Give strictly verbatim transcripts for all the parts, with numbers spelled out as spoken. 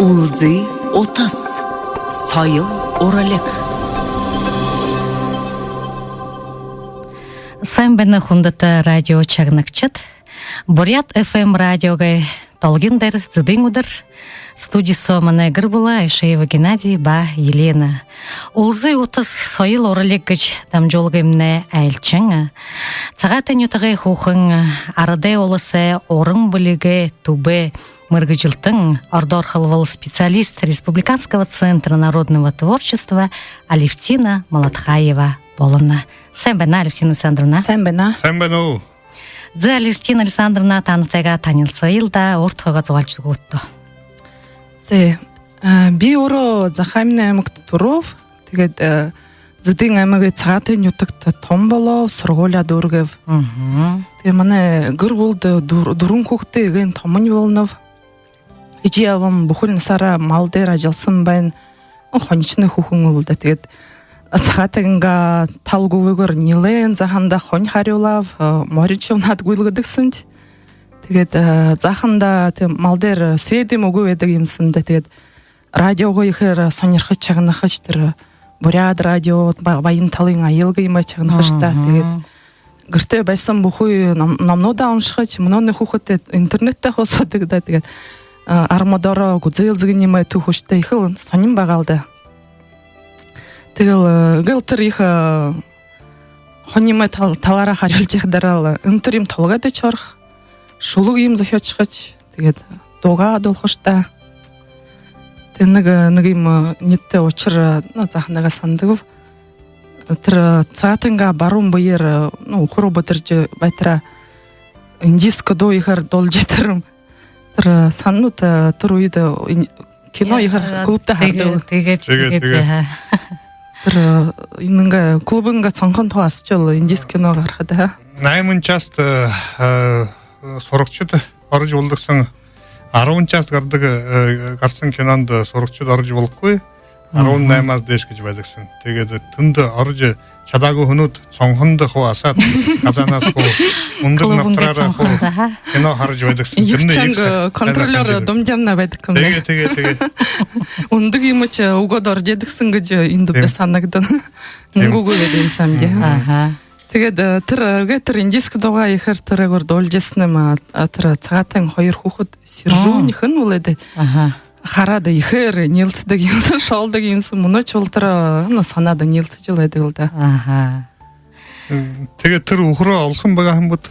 Үлзы утас. Соёл уралиг. Сайн байна, хүндэтэ радио шагнагшад. Буряад F M радиогой долгин дээрэ Зэдын үдэр. Студи соо манай гэр бүлэ: Аюшеева Геннадий ба Елена. Үлзы утас, соёл уралиг гэжэ дамжуулгымнай айлшан Сагаатайн нютагай хүүхэн, арадай уласай уран бэлигэй түбэй мэргэжэлтэн, ородоор хэлэбэл специалист Республиканского центра народного творчества Алевтина Малатхаева болоно. Сайн байна, Алевтина Александровна. Сайн байна. Сайн байна уу. Зэ, Алевтина Александровна, танартайгаа танилсая даа, өөртэ тухайгаа зугаалжа үгыт даа. Зэ, а, би өөрөө Захааминай аймагта түрөөб. Тиигээд, а, Зэдын аймагай Сагаатайн нютагта томо болооб, һургуулияа дүүргээб. Мгм. Тиигээд манай гэр бүлэдэ дүр-, дүрбэн хүүгэдтэй эгээн томонь болоноб. Эжы абамни бүхэли наһаараа мал дээрэ ажаллаһан байна. Хонишоной хүүхэн болоо даа. Тиигээд Сагаатайнгаа тала гүбээр нилээн заһанда хонин харюулааб, а, морин шуунаад гүйлгэдэг һэмди. Тиигээд, а, заахандаа тиимэ мал дээрэ свет юумэ үгы байдаг юм һэн даа. Тиигээд радиогоо ехээр һонирхожо, шагнажа, тэрэ Буряад радио, Ба-, Баян талын аялга юумэ шагнажа даа. Мгм. Тиигээд гэртээ байһан бүхы ном-, номуудаа уншажа, мүнөөнэй хүүгэдтэ интернеттэ хуу һуудаг даа. Тиигээд, а, армадараа гүзээл зэгэн юумэ түүхэшэтэй, ехэл һонин байгаал даа. Тиигээл, э, гэл тэрэ ехэ, э, хонин юумэ тал-, талаараа харюулжа байхадараал, энэ тэрэ юумэ толгойдо шорохо, шүлэг юумэ зохёожо, тиигээд дуугаа дуулахаш даа. Тиигээд нэгэ, э, нэгэ юумэ, э, нютагай ушар, э, ну, заахан нэгэ һанадагби. Тэрэ, э, Сагаатайнгаа баруун бэеэр, э, ну, үхэрөө бэдэржэ байтараа индийскэ дуу ехээр дуулажа ятарам. Тэрэ, э, һананат, э, тэрэ үедэ, э, ин-, кино ехээр, э, клубта тиигээ, харадаг. Тиигээ, тиигээ, тиигээ, тиигээ. Аха. Тэрэ, э, юумэйнгээ, клубайнгаа сонхын тухай асуужал, индийскэ кино харахада, аха. Найман часть, э, э, һурагшад орожо болодог һэн. Арбан часть гарадаг, э, гараһан кинондо һурагшад орожо болохогүй. Мгм. Арбан наймаас дээшэ гэжэ байдаг һэн. Тиигээд тэндэ орожо шадаагүй хүнүүд сонхондо хуу асаад, газаанаһаа хуу, мундаг клубайнгаа набтараараа хуу сонхондо, аха, кино хаража байдаг һэн. Ехэ тэрэнэй шанга ехэ контролёр, һанадагби, думжамнай байдаг юм. Тиигээ, тиигээ, тиигээ. Үнэдэ юумэ шье үгөөд орожо байдаг һэн гэжэ эндэ би, тиимэ, һанагдана. Тиимэ. Мүнгэ үгы байдаг юм һэн даа. Мгм. Аха. Тиигээд, э, тэрэ, э, гээ тэрэ индийскэ дуугаа ехээр тэрээгүүр дуулажа һанам, а, а, тэрэ Сагаатайн хоёр хүүгэд, Сэржүүнь, мм, хэн бэлэй даа. Аха. Хараад ехээр нялсадаг юм һэн, шоолдог юм һэн. Мүнөөшье болотор, э, ну, һанаад нялсажал байдаг лэ даа. Аха. Тиигээд тэрэ үхэрөө олоһон байгаа һэн бэд?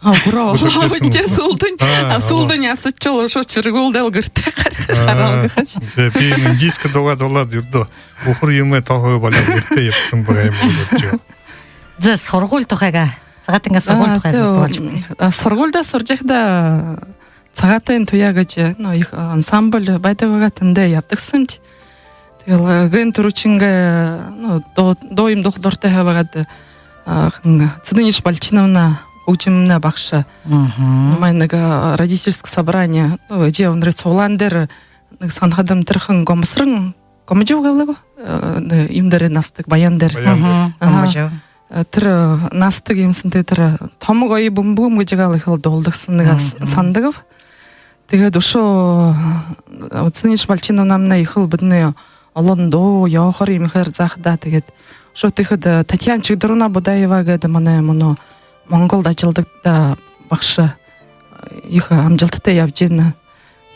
А, үхэрөө олоо. Үхэрөө олоо. Үндэ һүүлдэнь, а, а, олоо. Һүүлдэнь асуужал, үшөө шэргүүлдэл гэртээ хар-, хараал гэхэш. Зэ, би энэ индийскэ дуугаа дуулаад, юрэдөө үхэр юумэ тоохогүй болёод, гэртээ ябаһан байгаа юм болоо гэжэ. Зэ, һургуули тухайгаа, Сагаатайнгаа һургуули тухайгаа зугаалжа үгыт. А, һургуулида һуража байхадаа Сагаатайн туяа гэжэ, ну, ехэ, а, ансамбль байдаг байгаа, тэндээ ябадаг һэмди. Тиигээл, э, эгээн түрүүшынгээ, ну, дуу, дуу юумэ дууха дуратай һаа байгаад, а, хэн, Цыдыниш Бальчиновна, хүгжэмэй багша. Мгм. Манай нэгэ, а, родительскэ собрание, ну, эжы абанарай суглаан дээрэ нэгэ һанахадам, тэрэ хэн, Гомбосорон Гомбожаб гэлэй гү? Э, нэ, юун дээрэ наһадаг, баян дээрэ. Баян дээрэ. Мгм. Аха. Гомбожаб. Э, тэрэ, э, наһадаг юм һэн, тэ-, тэрэ, э, томо гоё бүмбэгэн гэжэ гал ехэл дуулдаг һэн, нэгэ ас-, мгм, һанадагби. Тиигээд үшөө, э, Цыдыниш Бальчиновнамнай ехэл бидэнэй олон дуу, ёохор юумэ ехээр заахадаа, тиигээд үшөө тиихэдэ, э, Татьяна Чагдуровна Будаева гээд манай мүнөө Монголдо ажалладаг даа багша, э, ехэ амжалтатай ябажа байна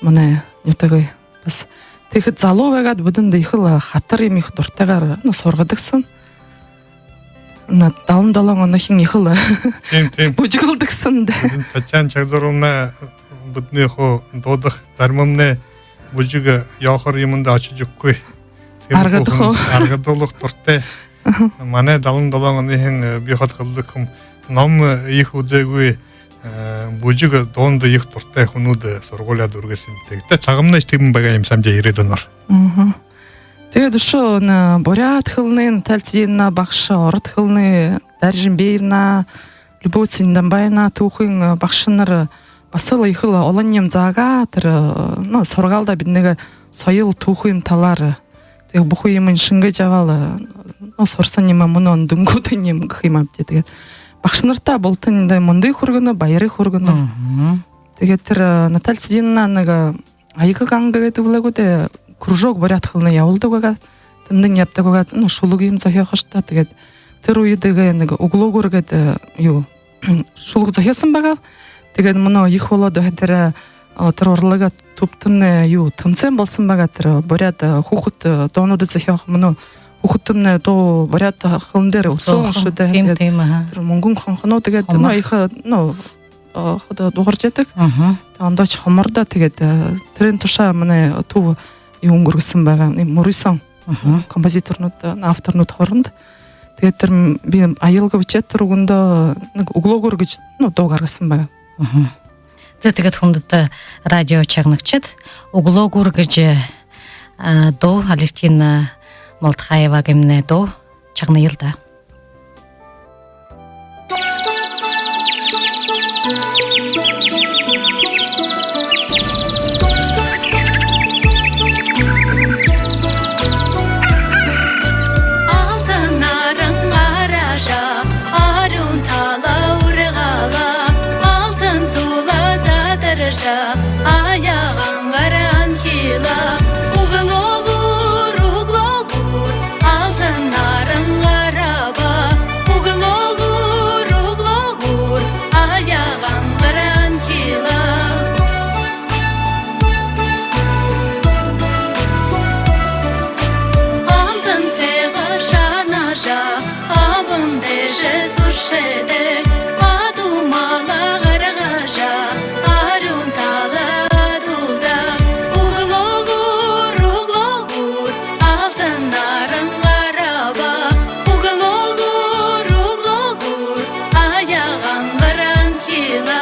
манай нютагай. Баһа тиихэдэ залуу байгаад, бидэндэ ехэл, э, хатар юумэ ехэ дуратайгаар, ну, һургадаг һэн. На, далан долоон онохинь ехэл, тиимэ, тиимэ, бүжэглэдэг һэн даа. Бидэн Татьяна Чагдуровна бидэнэй хуу дуудаха, заримамнай бүжэг, э, ёохор юумэндэ ошожо үгэхэгүй. Тиимэ аргадуулха, аргадуулха дуратай. Аха. Манай далан долоон онохинь, э, би ходо хэлэдэг хүм, ном, э, ехэ үзөөгүй, э, бүжэг, дуундаа ехэ дуратай хүнүүд, э, һургуулияа дүүргээһэн юм. Тиигээд сагамнайшье тиимэ байгаа юм һэн даа, ерээдүйгөөр. Аха. Тиигээд үшөө, на, буряад хэлэнэй Наталья Цыденовна багша, ород хэлэнэй Дарья Жимбеевна, Любовь Цыдендамбаевна түүхын, э, багшанар баһал ехэл олон юумэ заагаа, тэрэ, э, ну, һургаалда бидэнэйнгээ соёл түүхын талаар. Тиигээд бүхы юумэниинь шэнгээжэ абаал, э, ну, һурһан юумэ мүнөө үндэгүүд юумэ гэхэ юм аабди. Тиигээд багшанартаа бултандаа мэндые хүргэнэб, баярые хүргэнэб. Мгм. Тиигээд тэрэ, э, Наталья Цыденовна нэгэ, э, Аяга ганга гэдэг лэ гү даа, кружок буряад хэлэнэй ябуулдаг байгаа. Тэндэнь ябадаг байгаа, ну, шүлэг юм зохёохо штэ. Тиигээд тэрэ үедэ нэгэ «Үглөөгүүр» гэдэг, юу, шүлэг зохёоһон байгаа. Тиигээд мүнөө ехэ болоод, тэрэ, а, тэрэ урлагай түбтэмнай, юу, тэмсээн болоһон байгаа. Тэрэ буряад, а, хүүгэд, а, дуунуудые зохёохо, мүнөө хүүгэдтэмнай дуу буряад хэлэн дээрэ үсөөн. Үсөөн шүү дээ. Тиимэ, тиимэ, аха. Тэрэ «Мүнгэн хонхонууд» гэдэг, ну, ехэ, ну, а, ходо дуугаржа байдаг. Аха. Тэ, ондоошье хомор даа. Тиигээд, а, тэрээн тушаа манай түб юун үнгэргэһэн байгаа, иимэ мүрысөөн. Аха. Композиторнууд, авторнууд хоорондо. Тиигээд тэрэ м-, би аялга бэшээд, тэрэ үгэндөө нэгэ «Үглөөгүүр» гэжэ, ну, дуу гаргаһан байгаа. Аха. За, тиигээд, хүндэтэ радио шагнагшад, «Үглөөгүүр» гэжэ, а, дуу, Алевтина Молодхаевагаймнай дуу шагная даа. Алтан наран гаража, арюун талаа ургала, алтан зулаа задаржа, аягангаар анхила. Үглөөгүүр, үглөөгүүр, алтан наран гараба. Үглөөгүүр, үглөөгүүр, аягангаар анхила. Амтан сэгээ шанажа, абань дээшээ зүршэдэг, адуу малаа гаргажа, арюун талаа адуулдаг. Үглөөгүүр, үглөөгүүр, алтан наран гараба. Үглөөгүүр, үглөөгүүр, аягангаар анхила.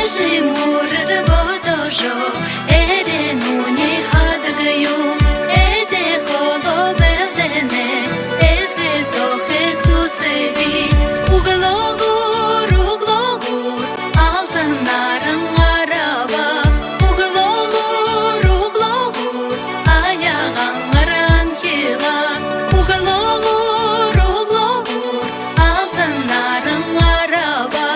Эжы мүрэр бодожо, эдеэн үни хадаг юм. Эдеэ холо бэлдэнэ, эсэгэ зохёо зүсэбэ. Үглөөгүүр, үглөөгүүр, алтан наран гараба. Үглөөгүүр, үглөөгүүр, аягангаар анхила. Үглөөгүүр, үглөөгүүр, алтан наран гараба.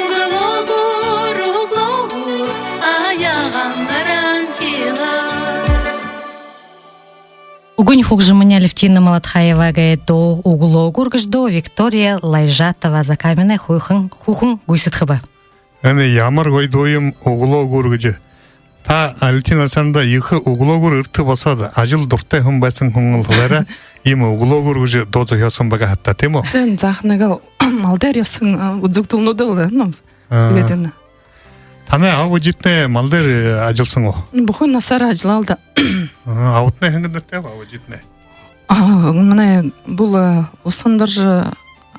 Үглөөгүүр, үглөөгүүр, аягангаар анхила. Үгэнь хүгжэмынь Алевтина Молодхаевагай дуу «Үглөөгүүр» гэжэ дуу, Виктория Лайжатова Закаминай хүүхэн, хүүхэн гүйсэдхэбэ. Энэ ямар гоё дуу юм, «Үглөөгүүр» гэжэ. Та, Алевтина Александровна, ехэ үглөөгүүр эртэ босоод, ажал дуратай хүн байһан хүн лэ һаа, иимэ «Үглөөгүүр» гэжэ дуу зохёоһон байгаа хаш даа, тиимэ гү? Тиимэ, зааханаа мал дээрэ ябаһан, а, үзэгдэлнүүд лэ, ну, тиигээд энэ. Танай аба эжытнай мал дээрэ, э, ажаллаһан гү? Бүхы наһаараа ажаллаал даа. А, абатнай хэн гэжэ нэрэтэйб, аба эжытнай? А, манай бүлэ, э, Лувсандоржо,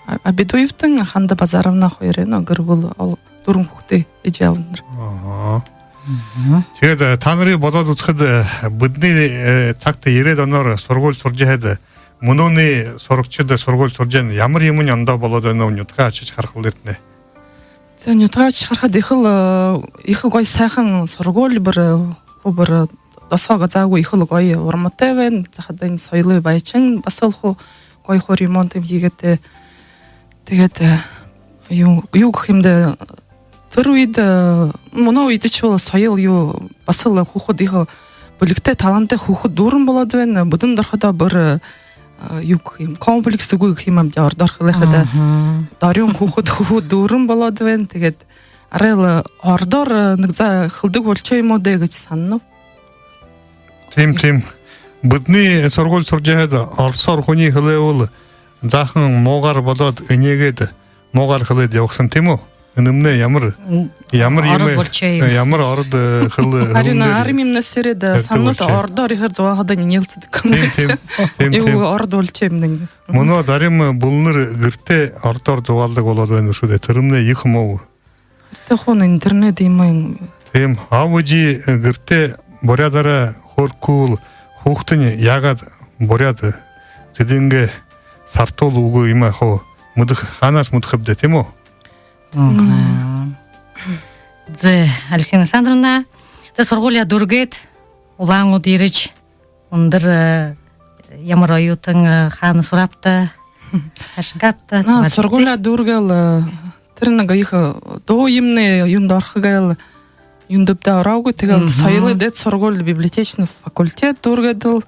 а, Абидуевтан Ханда Базаровна хоёрой, ну, гэр бүлэ, ол дүрбэн хүүгэдэй эжы аабанар. Аха. Тиигээд, э, танарые бодоод үзэхэдэ, э, бидэниие, э, сагта ерээд оноор һургуули һуража һуугаад, мүнөөнэй һурагшад һургуули һуража һуунууд ямар юумэн ондоо болоод байнаб, нютагаа ошожо харахадатнай? Тээ, нютагаа ошожо харахада, ехэл, э, ехэ гоё һайхан һургуули, бүри, э, хуу бүри, э, досоо газаагүй ехэл гоё урматай байна. Захадань соёлой байшан баһал хуу гоё хуу ремонт юм хээд. Тиигээд, э, юу, юу гэхэ юм даа, тэрэ үедэ, э, мүнөө үедэшье бол соёл юу, баһал хүүгэд ехэ бэлигтэй, талаантай хүүгэд дүүрэн болоод байна. Бидэн дээрэ хадаа бүри, э, юу гэхэ юм, комплекс үгы гэхэ юм даа, ородоор хэлэхэдэ. Аха. Дорюун хүүгэд, хүүгэд дүүрэн болоод байна. Тиигээд арай лэ ородоор, э, нэгэ заа хэлэдэг болошоо юм гү даа гэжэ һананаб. Тиимэ, тиимэ. Бидэниие һургуули һуража һуугаад, ородоор хүниие хэлээ бол, заахан муугаар бодоод, энеэгээд, муугаар хэлээд ябаһан, тиимэ гү? Энэмнай ямар, ямар ород юумэ, болошоо юм, э, ямар ород, э, хэлэ, харин хэлэн дээрэ армимнай ерээд, э, һанаад, ородоор ехээр зугаалхадань энеэлсэдэг юм. Тиимэ, тиимэ, тиимэ, юу, тиимэ. Ород болошоо юм нэгэ. Мүнөө зарим бүлэнэр гэртээ ородоор зугаалдаг болоод байна шүү дээ. Тэрэмнай ехэ муу. Гэртээ хуу интернет юм. Тиимэ, аба эжы гэртээ буряадаараа хөөрэлдэхэгүй бол, хүүгэдынь яагаад буряад зэдынгээ сартуул үгы юм хаа, мэдэхэ, хаанаһаа мэдэхэб даа, тиимэ гү? Мгм. Зэ, Алевтина Александровна, зэ, һургуулияа дүүргээд, Улаан-Үдэ ерэжэ, үндэр, э, Ямар оюутан, э, хаана сураабта? Хайшан гээбта? Наа, сургуулияа дүүргээл, э, тэрэ нэгэ ехэ, э, дуу юумэнэй юундэ орохо гээл юундэб даа ороогүй. Тэгээл соёлой дээдэ сургуули, библиотечный факультет дүүргээдэл.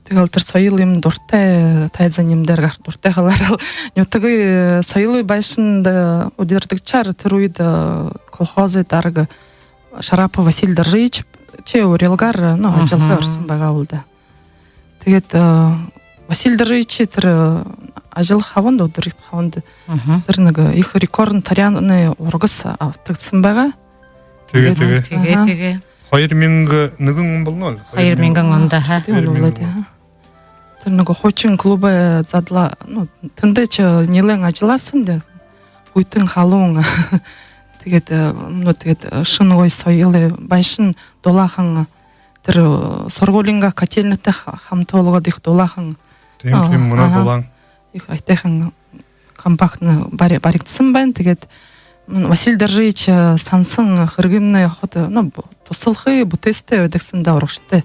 Тэгээл тэрэ соёл юумэндэ дуратай, тайзан юумэн дээрэ гараха дуратай һаалаар лэ нютагай, э, соёлой байшанда удирдагшаар тэрэ үедэ, э, колхозой дарга Шарапов Василий Доржиевич ши Урилгаар, э, ну, ажалда ороһон байгаа бол даа. Тиигээд, э, Василий Доржиевич тэрэ, э, ажал хабаанда, удирдагша хабаанда тэрэ нэгэ ехэ рекордно таряанай ургаса абтагдаһан байгаа. Тиигээ, тиигээ. Тиигээ, тиигээ. Хоёр мянга нэгэн он болоно гү? Хоёр мянга ондо, аха. Тэрэ нэгэ хуушан клубай задалаа, ну, тэндэ ши нилээн ажаллаһан даа. Хүйтэн халуун. Тиигээд, э, ну, тиигээд, э, шэнэ гоё соёлой байшан дулаахан, тэрэ, э, сургуулиингаа котельнайтай ха-, хамта болгоод ехэ дулаахан. Тиимэ, тиимэ, мүнөө дулаан. Ехэ аятайхан компактно бари-, баригдаһан байна. Тиигээд, м, Василий Доржиевич, э, һанаһан хэрэгымнай ходо, ну, бу-, туһалха, бүтээһэтэй байдаг һэн даа урагшатай.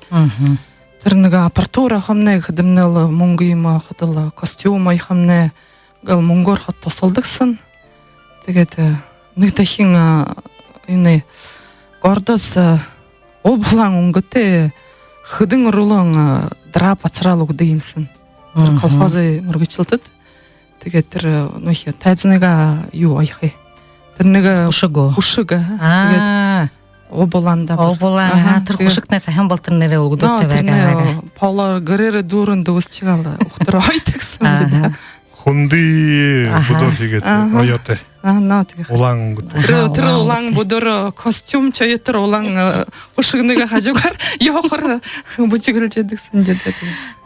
Тэрэ нэгэ аппаратура оёхомнай, хэдымнай лэ мүнгэ юумэ, ходол костюм оёхомнай, гэл мүнгөөр ходо туһалдаг һэн. Тиигээд, э, нэгэ дахин, э, энэ гордоһо, э, уг булан үнгэтэй хэдэн рулон, э, драп асараал үгэдэг юм һэн. Тэрэ колхозой мэргэжэлтэд. Тиигээд тэрэ, э, ну, хи-, тайзанайнгаа юу оёхо. Тэрэ нэгэ хүшэг гү? Хүшэг, аха. Тиигээд уг булан даа. Уг булан, аха, тэрэ хүшэгтнай һаяхан болотор нээрээ үгэдөө. Но, табяа тэрэнээ байгаа. Поло гэрээрээ дүүрэн дүүсэжэ байгаа лэ, үхтэр оёдог һэн даа. Хүндэ бүдөөр тиигээд оёотой. А, но, тиигээ. Улаан бүдөөр. Тэрэ, тэрэ улаан бүдөөр, э, костюм ши тэрэ улаан, э, хүшэгнэйнгээ хажуугаар ёохор бүжэглэжэ байдаг һэн даа.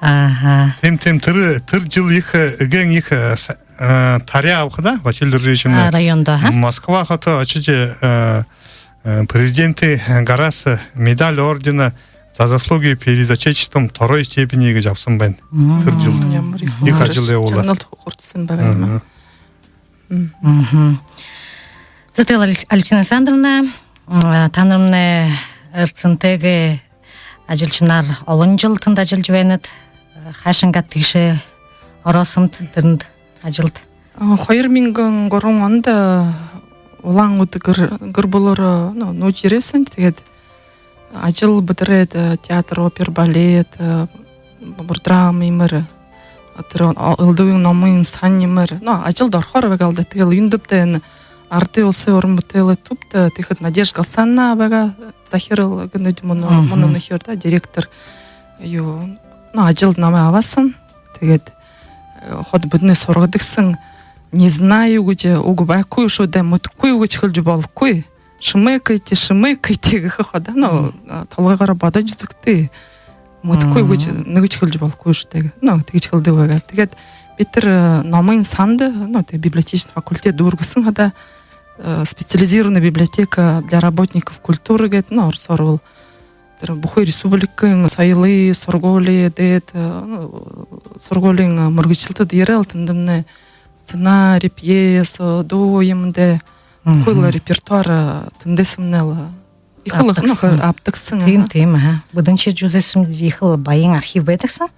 Аха. Тиимэ, тиимэ, тэрэ, тэрэ жэл ехэ, э, эгээн ехэ, э, с-, э, таряа абаха даа, Василий Доржиевич. А, районда, аха. Москва хотодо ошожо, э, э, президентэй гарһаа медаль ордена «За заслуги перед Отечеством» второй степени гэжэ абаһан байна. Тэрэ жэлдэ. Ямар ехэ ажал ябуулаа. Шагналда хүртэһэн байгаа юм. Аха. Зэ, тиигээл, Алевтина Александровна, м, танармнай РЦНТ-гэй ажалшанаар олон жэл тэндэ ажаллажа байнат. Хайшан гээд тиишээ орооһон тэндэ ажалда? А, хоёр мянган гурбан ондо Улаан-Үдэ гэр, гэр бүлөөрөө, ну, нүүжэ ерээһэн. Тиигээд ажал бэдэрээд, э, театр, опера, балет, э, бурдрама юумээр, э, тэрэ, о, элдэбын номой сан юумээр, ну, ажалда орохоор байгаал даа. Тиигээл юундэб даа, энэ Арадай уласай уран бүтээлэй түбтэ, тиихэдэ Надежда Галсановна байгаа, Захирал гэнэ гү, мүнөө, мүнөө нэхеэр даа, директор. Юу, ну, ажалда намайе абаһан. Тиигээд, э, ходо бидэнэй һургадаг һэн, не знаю гэжэ үгэ байхагүй шүү даа, мэдэхэгүй гэжэ хэлэжэ болохогүй. Шэмээкэйте, шэмээкэйте гэхэ ходо, ну, а, толгойгоороо бодожо үзэгты. Мэдэхэгүй гэжэ нэгэшье хэлэжэ болохогүй шүү даа. Ну, тиигэжэ хэлэдэг байгаа. Тиигээд би тэрэ, э, номой санда, ну, тэрэ библиотечный факультет дүүргэһэн хадаа, э, специализированная библиотека для работников культуры гээд, ну, ородоор бол тэрэ бүхы республикын соёлой һургуули, дээдэ, э, ну, һургуулиин, э, мэргэжэлтэд ерээл, тэндэмнай сценарий, пьеса, дуу юумэндээ, бүхы лэ репертуар, э, тэндээһээмнай лэ. Ехэл, ну, абтагһан. Абтагһан, тиимэ, аха. Тиимэ, аха. Бидэншье үзэһэмнай ехэл баян архив байдагһан.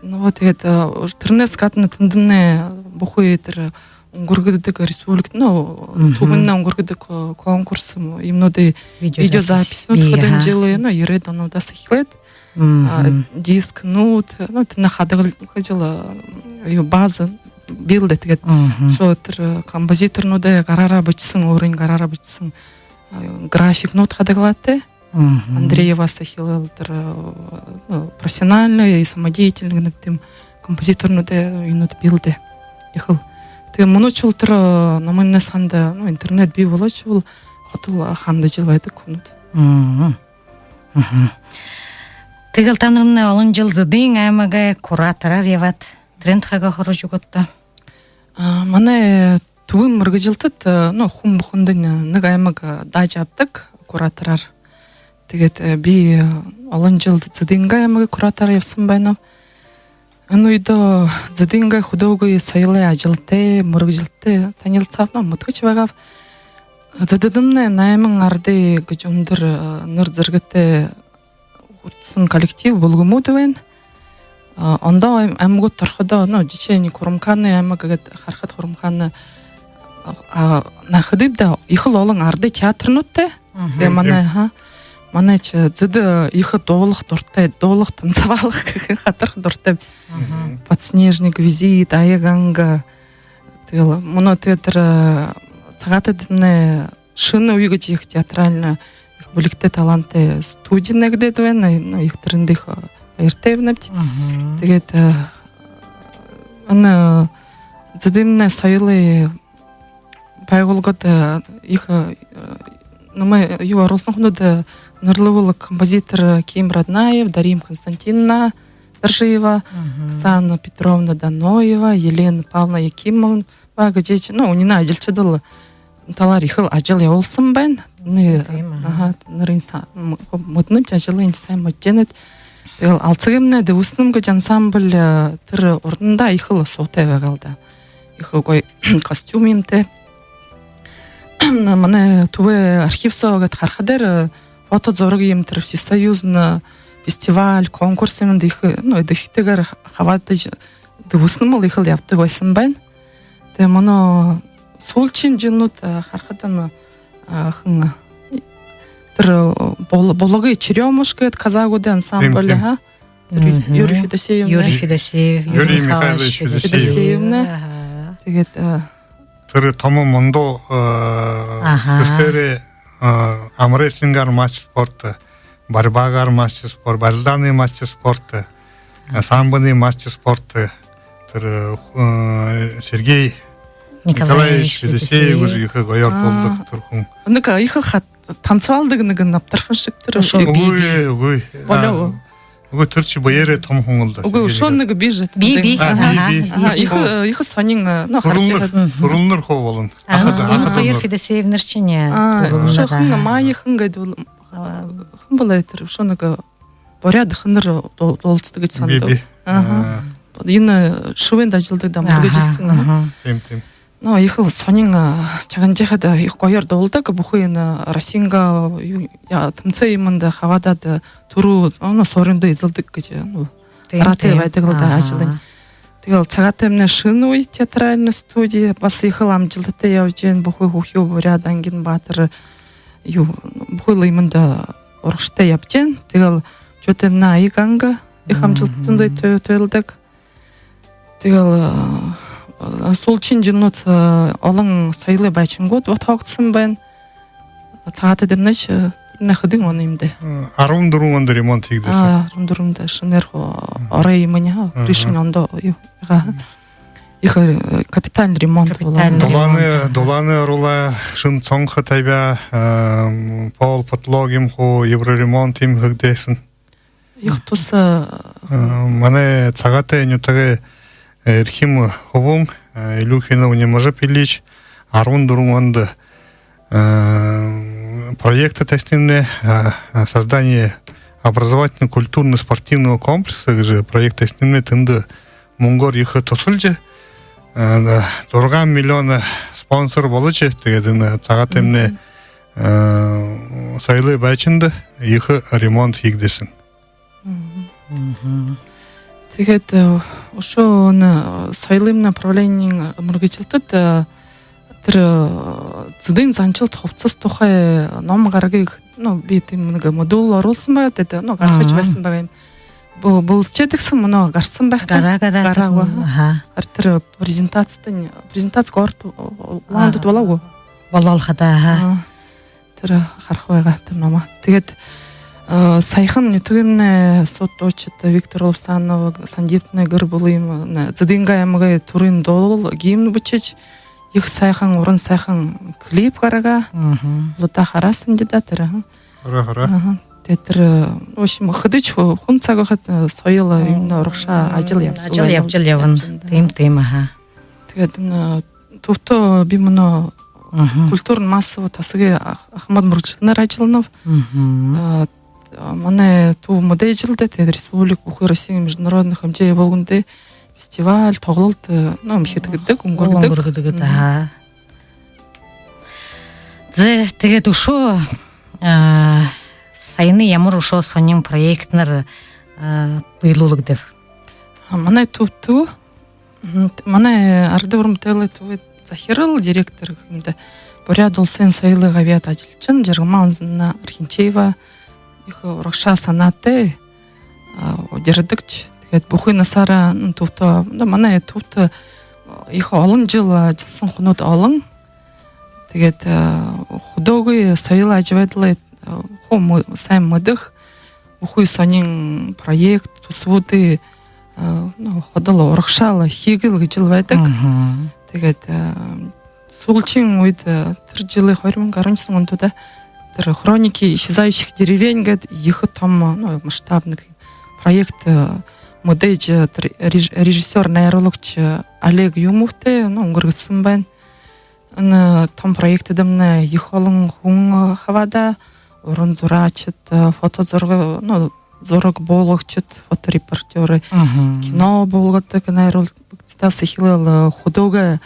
Ну, вот, тиигээд, э, тэрэнһээ гадна тэндэмнай бүхы тэрэ үнгэргэгдэдэг республикын, ну, түбэнэй үнгэргэгдэдэг, э, конкурс юумэнүүдэй видеозапись, видеозаписьнууд, бии, хэдэн жэлэй, ну, ерээд онуудһаа эхилээд, а, дискнууд, ну, тэндэ хадагалжа, э, юу, база бии л даа. Тиигээд шоо тэрэ, э, композиторнуудай гараараа бэшэһэн, өөрын гараараа бэшэһэн, э, графикнууд хадагалаатай. Андреевһаа эхилээл тэрэ, э, ну, профессиональный и самодеятельный гэнэ гү, тиимэ композиторнуудай юумэнүүд бии л даа. Ехэл. Тиигээд мүнөөшье бол тэрэ, э, номой санда, ну, интернет бии болоошье бол, ходол хандажал байдаг хүнүүд. Тиигээл танармнай олон жэл Зэдын аймагай куратораар ябаат, тэрээн тухайгаа хөөрэжэ үгыт даа. А, манай, э, түбын мэргэжэлтэд, э, ну, хүн бүхэндэнь, э, нэгэ аймаг, э, даажа абадаг куратораар. Тиигээд, э, би, э, олон жэл Зэдынгээ аймагай куратораар ябаһан байнаб. Энэ үедөө Зэдынгээ хүдөөгэй соёлой ажалтай, мэргэжэлтэй танилсааб, ну, мэдэхэшье байгааб. Зэдэдэмнай найман арадай гэжэ үндэр, э, нэрэ зэргэтэй хүртэһэн коллектив, бүлгэмүүд байна. А, ондоо аймагууд ороходоо, ну, жэшээнь, Хурамхаанай аймаг гээд харахада, Хурамхаанай, а, наахадыб даа, ехэл олон арадай театрнуудтай. Мгм. Тиимэ. Манай, аха, манайш зэдэ ехэ дуулаха дуратай, дуулаха, танцевалха гэхэ, хатарха дуратай. Мгм. «Подснежник», «Визит», «Ая-Ганга». Тиигээл мүнөө тиигээд тэрэ, э, Сагаатайдамнай «Шэнэ үе» гэжэ ехэ театральна, ехэ бэлигтэй, талантатай студи нээгдээд байна. Ну, ехэ тэрэндэ ехэ баяртай байнабди. Мгм. Тиигээд, э, энэ зэдымнай соёлой байгууллагада, э, ехэ, э, нэмэ юу оруулһан хүнүүд, э, нэрлэбэл, композитор, э, Ким Раднаев, Дарима Константиновна Доржиева, мгм, Оксана Петровна Даноева, Елена Павловна Якимова гэжэ, ну, үнинэй ажалшад лэ талаар ехэл ажал ябуулһан байна. Нэ, тиимэ, аха, аха, нэрыень са-, м-, хо-, мэдэнэб, ажалынь сайн мэдэжэнэт. Тиигээл Алсагаймнай «Дэбэсэным» гэжэ ансамбль, э, тэрэ урдандаа ехэл суутай байгаал даа. Ехэ гоё костюм юумэтэй. Манай түбэй архив соо гээд харахада, э, фото, зураг юумэ, тэрэ всесоюзна фестиваль, конкурс юумэндэ ехэ, ну, эдэбхитэйгээр хабаадажа, «Дэбэсэным» лэ ехэл ябадаг байһан байна. Тээ, мүнөө һүүлшын жэлнүүд, э, харахадам, э, хэн, тэрэ, э, Бул-, Булагай «Черёмушка» гээд казагуудай ансамбль, тиимэ, тиимэ, аха. Юрий, мгм, Юрий Федосеевнай. Юрий Федосеев, Юрий, Юрий Михайлович, Михайлович Федосеев. Федосеевнай. Аха. Тиигээд, э, тэрэ томо мундуу, э, аха, СССР-эй, э, армрестлингээр мастер спорта, борьбагаар мастер спорта, барилдаанай мастер спорта, э, самбонай мастер спорта, тэрэ, э, Сергей Николаевич, Николаевич Федосеев, Федосеев гэжэ ехэ гоёор, аа, дуулдаг тэрэ хүн. Нэгэ ехэ хат-, танцевалдаг нэгэ набтархан шэг тэрэ. Үшөө. Үгы, үгы. Болоо. А, үгы, тэрэ ши бэеэрээ томо хүн лэ даа. Үгы, Сергей үшөө Николаевич. Нэгэ бии жэ. Бии, бии. Ага, ага, ага. Ага, ага. Ехэ, ехэ һонин, э, ну, харжа хараад. Түрэлнэр, мгм, түрэлнэр хуу болоно. Ага, аха, ага, ага, түрэлнэр. Хоёр Федосеевнэр шэнь, а, аа, түрэлнэр, үшөө хэн, аха, Майя хэн гээд бол, а, хэн болоо тэрэ, үшөө нэгэ буряад эхэнэр дуу-, дуулдаг гэжэ һанадагби. Бии, бии. Аха. Аа. Энэ шүбэндэ ажалладаг даа, мүргэжэлтэн, аха, аха. Тиимэ, тиимэ. Ну, ехэл һонин, а, шагнажа байхада, а, ехэ гоёор дуулдаг, бүхы энэ Россингаа, юу, я-, тэмсээ юумэндэ хабаадаад, а, түрүү, а, ну, сууринда эзэлдэг гэжэ, ну, тиимэ, аргатай, тиимэ, байдаг лэ даа, аха, ажалынь. Тиигээл Сагаатаймнай «Шэнэ үе» театральна студи баһа ехэл амжалтатай ябажа байна, бүхы хүхюу, буряад ангиин баатар, юу, бүхы лэ юумэндэ урагшатай ябажа байна. Тиигээл Чоотаймнай «Ая-Ганга» ехэ амжалтатайнь, мгм, тө-, туйлдаг. Тиигээл, э, һүүлшын жэлнүүд, э, олон соёлой байшангууд бодхоогдоһон байна. Сагаатайдамнайш, э, тэрэнэй хэдэн он юм даа? Э, арбан дүрбэн ондо ремонт хэгдээһэн. Аа, арбан дүрбэндэ шэнээр хуу, мгм, орой юумэниинь, аха, мгм, крышань ондоо юу, аха. Мгм. Ехэ, э, капитальна ремонт болоо. Капитальна ремонт. Дулаанай, дулаанай оруулаа, шэнэ сонхо табяа, э, пол, потолок юумэ хуу евроремонт юумэ хэгдээһэн. Ехэ туһа. Э, манай Сагаатай нютагай, э, эрхим хүбүүн, э, Илюхинов Немажип Ильич арбан дүрбэн ондо, э, проект табиһан, э, э, создание образовательно-культурно-спортивного комплекса гэжэ проект табиһан. Тэндэ мүнгөөр ехэ туһалжа, э, зургаан миллион спонсор болоожо, тиигээд энэ Сагаатаймнай, мгм, э, соёлой байшанда ехэ ремонт хэгдээһэн. Мгм. Мгм. Тиигээд, э, үшөө энэ, э, соёлой направлениин, э, мүргэжэлтэд, э, тэрэ, э, зэдын заншалта хубсаһан тухай ном гаргахые, ну, би тиимэ нэгэ модуль оруулһан байгаа, тиигээд, ну, гаргажа, мгм, байһан байгаа юм. Бү-, бүлэсэжэ ябадаг һэн, мүнөө гараһан байха даа. Гараа, гараа, гараа, гараа гү, гараһан, аха. Аха. Харин тэрэ презентацитань, презентаци город У-, У-, Улаан-Үдэдэ болоо гү? Болоо хадаа, аха. Аа. Тэрэ хараха байгаа тэрэ номоо. Тиигээд, э, һаяхан нютагаймнай сууд дуушад Виктор Лубсанов, Сандиптанай гэр бүлэ юм, нэ, Зэдынгээ аймагай түрын дуулал, гимн бэшэжэ, ехэ һайхан, уран һайхан клип гаргаа. Мгм. Лэ даа, хараһан даа тэрэ, аха. Хараа, хараа. Аха. Тиигээд тэрэ, э, в общем, хэдышье хү-, хүн саг байхада, э, соёл, э, мм, именно урагшаа ажал ябажа, ажал ябажал ябана. Ябажал ябана. Тиимэ, тиимэ, аха. Тиигээд энэ, э, түбтөө би мүнөө, мгм, культурно-массово тасагай ах-, ахамад мүргэжэлтэнээр ажалланаб. Мгм. Э, манай түб мэдээжэ лэ даа, тиигээд республика, бүхы Россиин, международно хэмжээ ябуулганда фестиваль, тоглолто, э, ну, эмхидхэдэг, үнгэргэдэг. Үнгэргэдэг, мгм, аха. Зэ, тиигээд үшөө, а, саяна ямар үшөө һонин проектнэр, а, бэелүүлэгдээб? А, манай түб тү-, мгм, т-, манай арадай уран бүтээлэй түбэй захирал, директор гэхэ юм даа, Буряад Уласай соёлой габьяата ажалшан Жаргалма Анзановна Архинчеева ехэ урагшаа санаатай, а, удирдагша. Тиигээд бүхы наһаараа, м, түбтөө, ну, манай түбтэ, а, ехэ олон жэл, а, ажиллаһан хүнүүд олон. Тиигээд, а, хүдөөгэй соёл ажабайдалай, а, хуу мэ-, һайн мэдэхэ, бүхы һонин проект, түсэбүүдые, а, ну, ходол урагшаал хэгээл гэжэл байдаг. Мгм. Тиигээд, а, һүүлшын үедэ, а, тэрэ жэлэй хоёр мянга арбан юһэн ондо даа, тэрэ «Хроники исчезающих деревень» гээд ехэ том, а, ну, масштабный проект, а, мэдээжэ, а, тэрэ реж-, режиссёр, найруулагша, а, Олег Юмовтой, ну, үнгэргэһэн байна. Энэ том проектдэмнай ехэ олон хүн, а, хабаадаа, уран зураашад, а, фото зураг, ну, зураг буулгагшад, фоторепортёры, мгм, кино буулгадаг, найруулагшадһаа эхилээл, а, хүдөөгэй,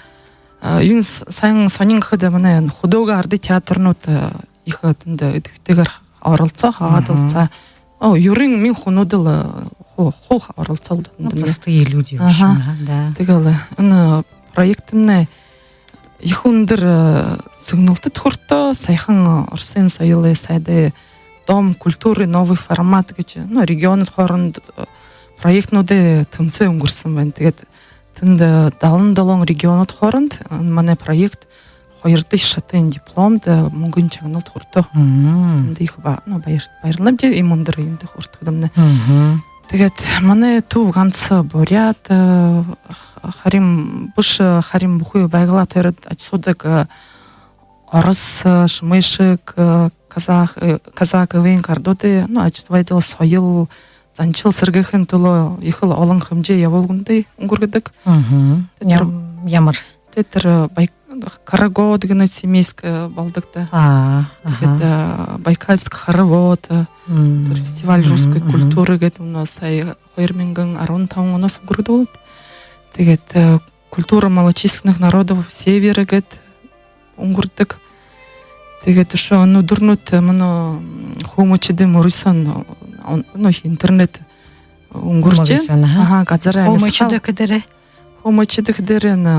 а, юун һ-, һайн һонин гэхэдэ, манай энэ хүдөөгэй арадай театрнууд, а, ехэ тэндэ эдэбхитэйгээр оролсоо, хабаадалсаа. Мгм. О, юрын мин хүнүүдэл, э, ху-, хуу оролсоол даа. Ну, тэндэмнай простые люди, в общем, ага, да. Тиигээл, э, энэ проектмнай ехэ үндэр, э, сэгнэлтэдэ хүртөө, саяхан, э, Оросой соёлой сайдай «Дом культуры — новый формат» гэжэ, ну, регионууд хоорондо, э, проектнүүдэй тэмсээн үнгэрһэн байна. Тиигээд тэндэ далан долоон регионууд хоорондо, э, манай проект хоёрдохи шатын дипломдо, э, мүнгэн шагналда хүртөө. Мм. Тэндэ ехэ ба-, ну, баяр-, баярланабди, иимэ үндэр юумэндэ хүртэхэдэмнай. Мгм. Тиигээд манай түб ганса буряад, э, х-, харин бэшэ, э, харин бүхы Байгалаа тойроод ажаһуудаг, э, орос, э, шэмэшэг, э, казах, э, казак эвын гарадуудые, ну, ажабайдал, соёл, заншал сэргээхын түлөө ехэл олон хэмжээ ябуулгуудые үнгэргэдэг. Мгм. Тиигээд тэрэ, ям-, ямар? Тиигээд тэрэ, э, Бай-, Карагод гэнэ семейскэ, э, болодог даа. А, тиигээд, аха, э, Байкальск хоровод, э, мм, тэрэ фестиваль русской, мгм, культуры гээд, мүнөө сая хоёр мянган арбан табан онһоо үнгэргэдэг. Тиигээд, э, «Культура малочисленных народов Севера» гээд үнгэргэдэг. Тиигээд үшөө энэ үдэрнүүдтэ мүнөө, м, хөөмэйшэдэй мүрысөөн, он-, ну, интернет үнгэржэ байна. Мүрысөөн, аха. Аха, газарай амисхал. Хөөмэйшэдэй гэхэдээрээ? Хөөмэйшэдэй гэхэдээрээ энэ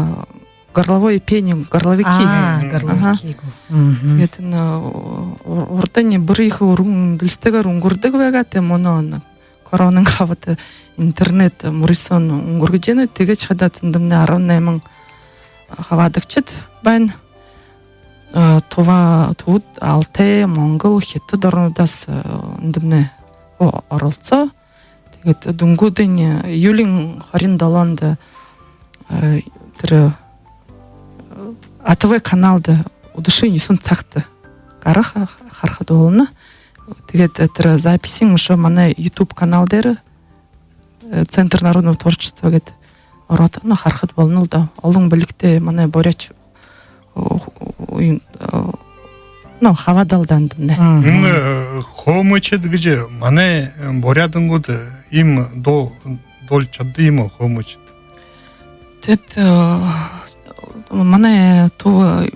горловое пение, горловики. А, мгм, горловики гү. Аха. Мгм. Тиигээд энэ, у-, у-, урдань бүри ехэ үргэн дэлисэтэйгээр үнгэргэдэг байгаа, тиимэ, мүнөө энэ коронын хабаада интернет мүрысөөн үнгэргэжэ байна. Тиигэжэ хадаа тэндэмнай арбан найман хабаадагшад байна. Э, Тува, Тува, Алтай, Монгол, Хитад оронуудһаа, э, эндэмнай о-, оролсоо. Тиигээд дүнгүүдынь, э, июлиин хорин долоондо, э, тэрэ, э, А Т В каналда үдэшын юһэн сагта гараха, харахада болоно. Тиигээд, э, тэрэ записинь үшөө манай YouTube канал дээрэ, э, «Центр народного творчества» гээд ороод, ну, харахада болоно л даа. Олон бэлигтэй манай буряад, о, о, ин-, о, ну, хабаадал даа эндэмнай. Мгм. Энэ, э, хөөмэйшэд гэжэ манай, э, буряадууд, э, иимэ дуу дуулажа шададаг юм гү, хөөмэйшэд? Тиигээд, э, манай түб, э,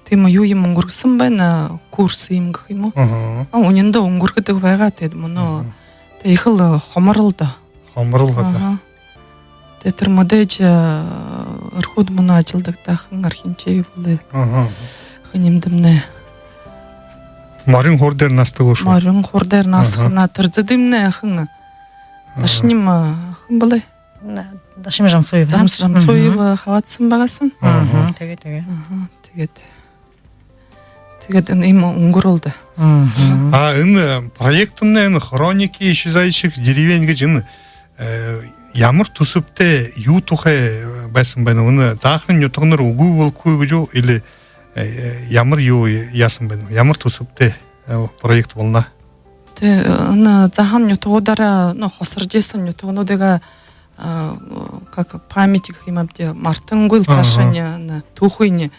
тиимэ юу юм үнгэргэһэн байна, курс юм гэхэ юм гү? Аха. А, үнэндөө үнгэргэдэг байгаа, тиигээд мүнөө, аха, тиигээд ехэл, э, хомор л даа. Хомор л даа. Аха. Тиигээд тэрэ мэдээжэ, э, Эрхүүдэ мүнөө ажалладаг даа, хэн, Архинчеев лэ. Аха. Хэн юм дэмнай. Морин хуур дээрэ наһадаг гүш? Морин хуур дээрэ наһадаг. Аха. Тэрэ зэдымнай хэн. Аха. Дашаним, э, хэн бэлэй? На, Дашаним Жамсуева. Жамс-, Жамсуева, мгм, хабаадаһан байгаа һэн. Мгм. Мгм. Тиигээ, тиигээ. Аха, тиигээд. Тиигээд энэ иимэ үнгэрөө л даа. Мгм. А, энэ проектмнай, энэ «Хроники исчезающих деревень» гэжэ, энэ, э, ямар түсэбтэй, юу тухай байһан байна? Энэ заахан нютагнар үгы болохогүй гэжэ гү, или, э, ямар юу яаһан байна? Ямар түсэбтэй, э, проект болоно? Тээ, энэ заахан нютагуудаараа, ну, хосоржо байһан нютагнуудые, а, как память гэхэ юм аабди, мартангүйл, аха, саашань, энэ түүхыень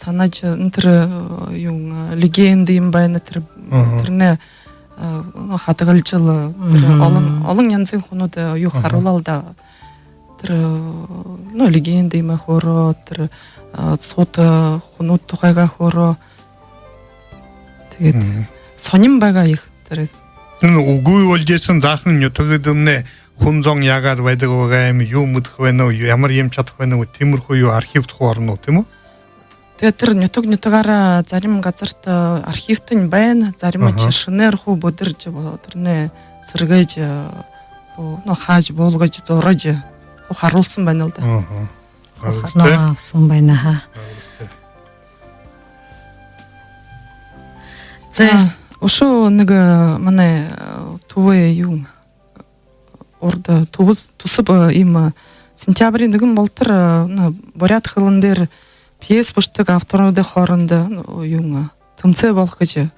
һанажа, энэ тэрэ, э, юун, э, легенда юм байна, тэрэ, аха, тэрэнэй, э, ну, хадагалжал, э, тэрэ, мгм, олон, олон янзын хүнүүд, э, юу, аха, харуулаа л даа. Тэрэ, э, ну, легенда юумэ хөөрөө, тэрэ, э, суута хүнүүд тухайгаа хөөрөө. Тиигээд, мгм, һонин байгаа ехэ тэрэ. Энэ үгы болжо байһан заахан нютагууднай хүн зон яагаад байдаг байгаа юм, юу мэдэхэ байна, ямар юм чадах байна, тиимэрхүү юу архив тухай орно, тиимэ гү? Тиигээд тэрэ нютаг нютагаараа зарим газарта архивтань байна, зарим Аха. шэнээр хуу бэдэржэ, тэрэнээ сэргээжэ, хуу, ну, хаажа, буулгажа, зуража, хуу харуулһан байна л даа. Аха. Хуу Аргатай. ханаа абаһан байна, аха. Аргатай. За. А, үшөө нэгэ, э, манай, э, түбэй юун, урда түбэс-, түсэб, э, иимэ, э, сентябриин нэгэн болотор, э, ну, буряад хэлэн дээрэ пьесэ бэшэдэг авторнуудай хоорондо, ну, юун, э, тэмсээ болохо гэжэ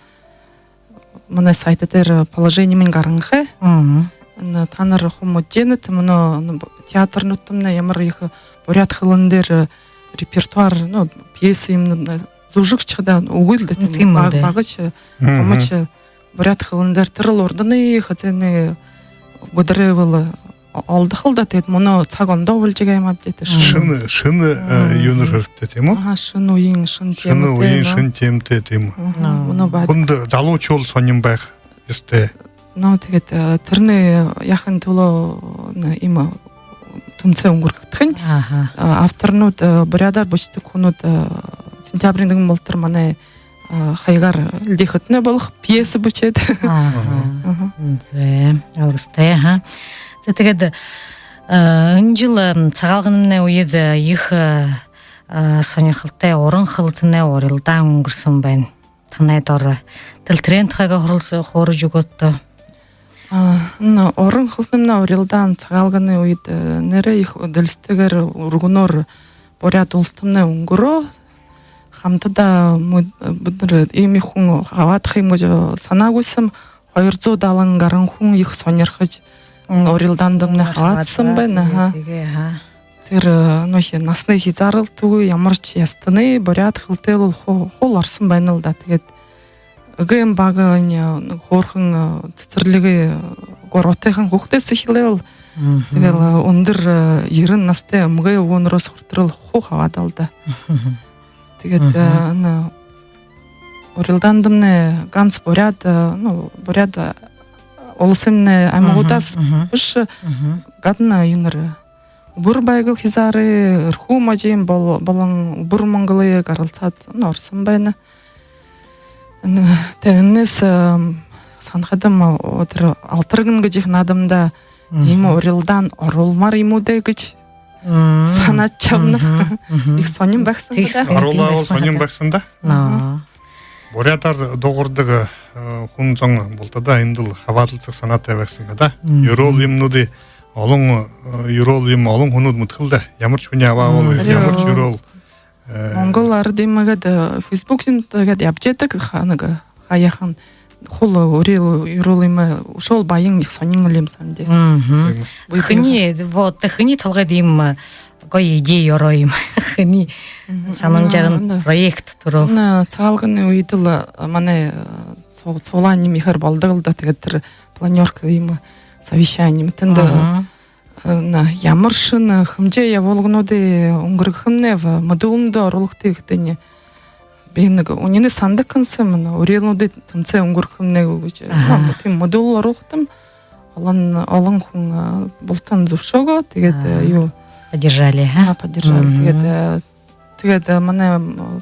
манай сайт дээрэ положениемнай гараһан. Мгм. Энэ таанар хуу мэдэжэ байнат, мүнөө, ну, б-, театрнуудтамнай ямар ехэ буряад хэлэн дээрэ, э, репертуар, ну, пьесэ юм, ну, зүжэг гэжэ хадаа үгы л даа, Ну, тиимэ. тиимэ Баг-, даа. багаша, Мгм. томоша буряад хэлэн дээрэ. Тэрэл урданай хэзээнэ үдэрэй бол олдохо л даа, тиигээд мүнөө саг ондоо болжо байгаа юм ааб даа, тиигээд шэнэ. Шэнэ, шэнэ, э, Мгм. юунэр хэрэгтэй, тиимэ гү? Аха, шэнэ үеын, шэнэ Шэнэ темэтэй, үеын, ну. шэнэ темэтэй, тиимэ гү? Аха, Ноо. мүнөө баһа Хүндэ залуушуул һонин байха ёһотой. Ну, тиигээд, э, тэрэнээ яаһан түлөө, ну, иимэ тэмсээ үнгэргэхэдэнь. Аха. Э, авторнууд, э, буряадаар бэшэдэг хүнүүд, э, сентябриин нэгэн болотор манай, э, хаягаар эльгээхэдэнь болохо пьесэ бэшээд. Аха. Аха. Зэ, алгастай, аха. Зэ, тиигээд, э, энэ жэл, э, Сагаалганай үедэ, э, ехэ, э, э, һонирхолтой уран хэлэтэнэй урилдаан үнгэрһэн байна. Танай доро тэрэ, тэрэн тухайгаа хөөрэлсэ-, хөөрэжэ үгыт даа. А, ну, уран хэлэтэнэй урилдаан Сагаалганай үедэ, э, нээрээ ехэ дэлисэтэйгээр, үргэнөөр Буряад Уластамнай үнгэрөө. Хамтадаа мү-, бидэнэр иимэ ехэ хүн хабаадаха юм гэжэ һанаагүйһэм, хоёр зуун далан гаран хүн ехэ һонирхожо, Мм. урилдаандамнай Мм, хабаадаһан хабаадаа, байна, тиигээ, аха. тиигээ, аха. Тэрэ, э, ну, хи-, наһанай хизааралта үгы, ямаршье ястанай буряад хэлэтэй бол ху-, хуу л ороһон байна л даа. Тиигээд эгээн бага, энэ, э, хөөрхэн, э, сэсэрлигэй, э, гурбатайхан хүүгэдһээ эхилээл. Мгм. Тиигээл, э, үндэр, э, ерэн наһатай эмгэй үбгэнэрһөө хүрэтэрэл хуу хабаадаал даа. Тиигээд, Мгм. э, энэ урилдаандамнай ганса Буряад, э, ну, Буряад, э, Уласаймнай аймагуудһаа Мгм, мгм. бэшэ, Мгм. гадна юунэр, Үбэр Байгал хизаарай, Эрхүү можын бол-, болон Үбэр Монголой гаралсаад, ну, ороһон байна. Н-, тэ-, энэһээ, эм, һанахадам, о, тэрэ «Алтарган» гэжэ ехэ наадамда Мгм. иимэ урилдаан оруулмаар юм гү даа гэжэ Мм. һанаад ябанаб. Мгм, мгм. Ехэ һонин байһан Тиигэһэн даа. Оруулаа бол һонин байһан даа. Ноо. Буряадаар дуугардаг, э, хүн зон бултадаа эндэл хабаадалсаха һанаатай байһан даа. Мгм. Юрөөл юумэнүүдые олон, э, юрөөл юумэ олон хүнүүд мэдэхэл даа. Ямаршье хүниие абаа бол, Мгм. ямаршье юрөөл, э, Монгол арад юумэ гээд, э, Facebook юумэ гээд ябажа байдаг, ха-, нэгэ, хаяахан хуу л үреэл, юрөөл юумэ, үшөөл баян, ехэ һонин юм һэн даа. Мгм. Тиимэ. Хэниие, вот, хэниие толгойдо иимэ, э, гоё идея ороо юм. Хэниие Мгм. һанамжаар Мгм. проект түрөө. Мгм. Сагаалганай үедэл, э, манай, э, су-, суглаан юумэ ехээр болодог л даа. Тиигээд тэрэ планёрка юумэ, совещани юумэ. Тэндэ, Мгм. э, на, ямаршье, э, хэмжээ ябуулгануудые үнгэргэхэмнай, в-, мэдүүлэндэ оруулагты гэхэдэнь, би нэгэ үнинэй һандаг һэм, үреэлнүүдэй тэмсээ үнгэргэхэмнай гү гэжэ. Аха. Ну, тиимэ мэдүүлэл оруулхадам, олон, олон хүн, э, бултан зүбшөөгөө, тиигээд, э, Аха. юу. Поддержали, ха? А, поддержали. Мгм. Тиигээд, э, тиигээд, э, манай, м,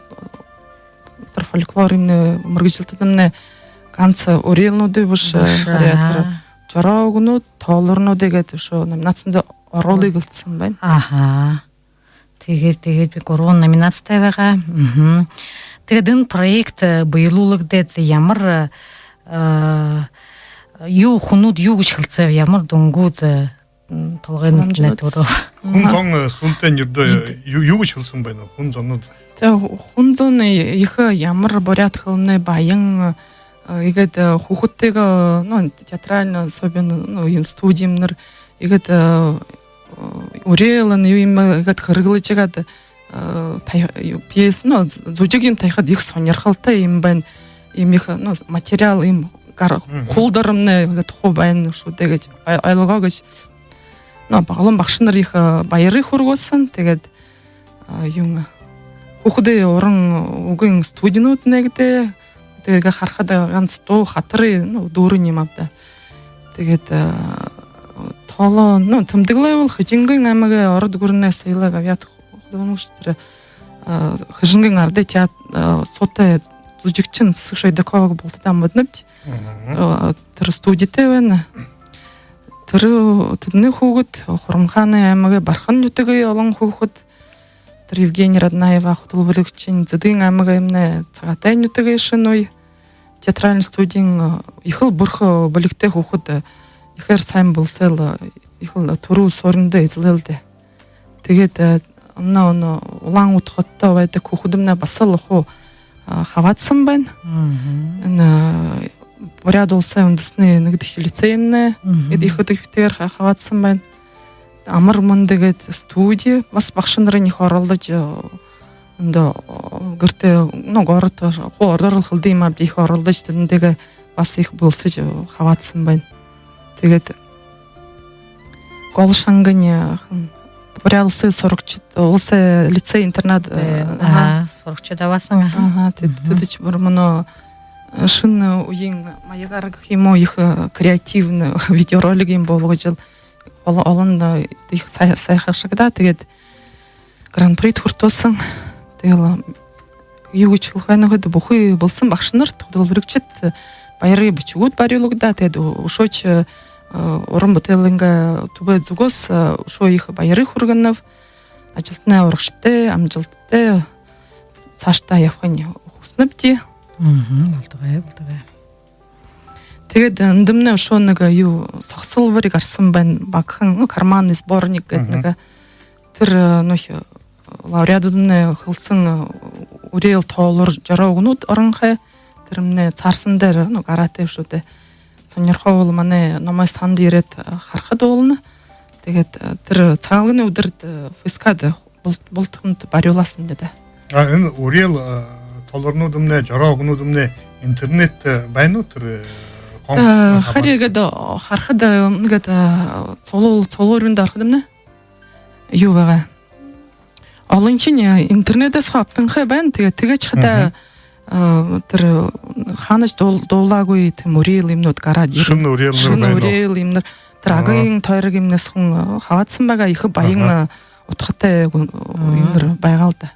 тэрэ фольклор юумэнэй мэргэжэлтэдэмнай ганса үреэлнүүдые бэшэ, Бэшэ, харин тэрэ аха. жороо үгэнүүд, тоолоорнуудые гээд үшөө номинацида оруулая гэлсэһэн байна. Аха. Тиигээд, тиигээд би гурбан номинацитай байгаа. Мгм. Тиигээд энэ проект, э, бэелүүлэгдээд ямар, э, юу, хүнүүд юу гэжэ хэлсээб, ямар дүнгүүд, э, м, толгойн Ламжууд. Нэтнэ түрөө. Хүн Аха. зон, э, һүнтэй нэрдэ, э, юу, юу гэжэ хэлһэн байна, хүн зонууд? Тэ, хүн зон, э, ехэ ямар буряад хэлэнэй баян, э, иигээд, э, хүүгэдтэйгээ, ну, театральна, особенно, ну, юун, студимнэр, иигээд, э, э, үреэл, ну, юумэ, иигээд хэрэглэжэ, иигээд, э, тай-, юу, пьесэ, ну, з-, зүжэг юумэ табихада ехэ һонирхолтой юм байна. Иимэ ехэ, ну, материал, иимэ гар-, Мгм. хуулдарамнай иигээд хуу байна шүү дээ гэжэ ой-, ойлгоо гэжэ. Ну, баглан багшанар ехэ, э, баярые хүргөөһэн. Тиигээд, а, юун, хүүгэдэй уран үгын студинүүд нээгдээ. Тиигээд харахада ганса дуу хатарай, ну, дүүрэн юм ааб даа. Тиигээд, а, тоолоо, ну, тэмдэглээ бол Хэжэнгын аймагай Ород гүрэнэй соёлой габьяата хүдэлмэрилэгшэ, тэрэ, а, Хэжэнгын арадай театр, а, суутай зүжэгшэн Сэсэг Шойдаковаг бултадаа мэдэнэбди. Мгм. А, тэрэ студитэй байна. Тэрэ, тэдэнэй хүүгэд, Хурамхаанай аймагай Бархан нютагай олон хүүгэд, тэрэ Евгения Раднаева хүдэлмэрилэгшэнь, Зэдын аймагаймнай Сагаатай нютагай Шэнэ Үе театральна студиин, э, ехэл бэрхэ, э, бэлигтэй хүүгэд, э, ехээр һайн бэлсээл, э, ехэл, э, түрүү һууриндаа эзэлээлди. Тиигээд, э, энэ, энэ Улаан-Үдэ хотодо байдаг хүүгэдымнай баһал хуу, э, хабаадаһан байна. Мгм. Энэ, э, Буряад Уласай үндэһэнэй нэгэдэхи лицеймнай, мгм, эдэ ехэ эдэбхитэйгээр ха-, хабаадаһан байна. Амар мэндэ гээд студи, баһа багшанарынь ехэ оролдожо, э, эндэ, э, гэртээ, ну, город, э, хуу ородоор лэ хэлэдэг юм аабди, ехэ оролдожо, тэндээгээ баһа ехэ бэлсэжэ, э, хабаадаһан байна. Тиигээд гол шангынь, э, хм, Буряад Уласай һурагшад, Уласай лицей-интернат, э, э, аха, һурагшад абаһан, аха. Аха, тэд-, мгм, тэдэшье бүри мүнөө, э, Шэнэ Үеын маягаар гэхэ юм гү, ехэ, э, креативна видеоролик юм болгожол, олон, олон, э, ехэ һай-, һайхан шагнагдаа. Тиигээд гран-придэ хүртөөһэн. Тиигээл, э, юу гэжэ хэлэхэ байнаб гэхэдэ, бүхы бэлсэн багшанарта, хүдэлмэрилэгшэдтэ, э, баярай бэшэгүүд барюулагдаа. Тиигээд ү-, үшөөшье, э, уран бүтээлэйнгээ түбэй зүгһөө, э, үшөө ехэ баярые хүргэнэб. Ажалтнай урагшатай, амжалтатай саашадаа ябахыень хүсэнэбди. Мгм, болтогой, болтогой. Тиигээд эндэмнай үшөө нэгэ юу, согсолбори гараһан байна, багахан, ну, карманный сборник гээд, мгм, нэгэ. Тэрэ, э, ну, хи-, лауреадуудмнай хэлэһэн, э, үреэл тоолуур, жороо үгэнүүд оронхой. Тэрэмнай саарһан дээрэ, ну, гараатай бшуу даа. Һонирхоо бол манай номой һанада ерээд, э, харахада болоно. Тиигээд, э, тэрэ Сагаалганай үдэртэ, э, ФСК-да булт-, бултадамнай барюулһан юм даа. А энэ үреэл, э, тоолуурнуудмнай, жороо үгэнүүдмнай интернет, э, байна гү, тэрэ, э, конкурс, э, хабаадалсаһан? Харин гээд, э, харахада, э, нэгэ, э, һула-, һулуур бэндэ орходомнай юу байгаа. Олонхинь, э, интернетэһээ хуу абтанхай байна. Тиигээ, тиигээшье хадаа, мгм, э, тэрэ, э, хаанашье дуул-, дуулаагүй тиимэ үреэл юумэнүүд гараад ерэнэ. Шэнэ үреэлнэр, шэнэ байна гү? Үреэл юумэнэр. Тэрэ, аха, Агын тойрог юумэнһээ хүн, э, хабаадаһан байгаа, ехэ баян, аха, э, удхатай гүн-, мгм, юумэнэр байгаа л даа.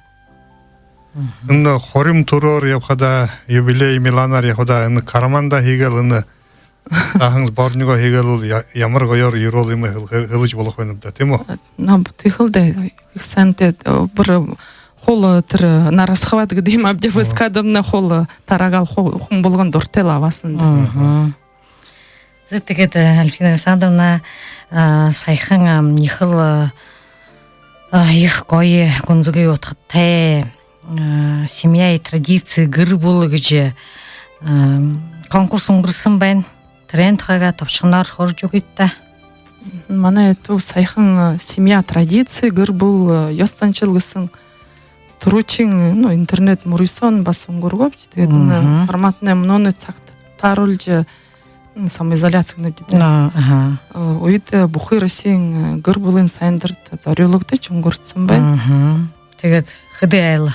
Мгм. Энэ хурим түрөөр ябахада, юбилей миланаар ябахада, энэ карманда хэгээл, энэ саахан сборнигоо хэгээл бол я-, ямар гоёор юрөөл юм хэл-, хэл-, хэлэжэ болохо байнаб даа, тиимэ гү? Наа, тиихэл даа, ехэ һайн тээ, э, бүри хуу лэ тэрэ, э, на расхват гэдэг юм аабди, ФСК-дамнай хуу лэ, э, тараагаал хуу, хүн болгон дуратай лэ абаһан даа. Мгм. Зэ, тиигээд, э, Альбина Александровна, э, һаяхан, э, ехэл, э, э, ехэ гоё гүнзэгы удхатай, э, «Семья и традиции», «Гэр бүлэ» гэжэ, э, конкурс үнгэрһэн байна. Тэрээн тухайгаа тобшохоноор хөөржэ үгыт даа. Манай этэ һаяхан, э, «Семья, традиции», «Гэр бүлэ, э, ёһо заншал» гэһэн түрүүшын, ну, интернет мүрысөөн баһа үнгэргөөбди. Тиигээд энэ, мгм, форматнай мүнөөнэй сагта тааруулжа, м, самоизоляци гэнэбди даа. А, аха. Э, үедэ бүхы Россиин, э, гэр бүлын һайндэртэ зорюулагдажа үнгэргэһэн байна. Мгм. Тиигээд хэды айл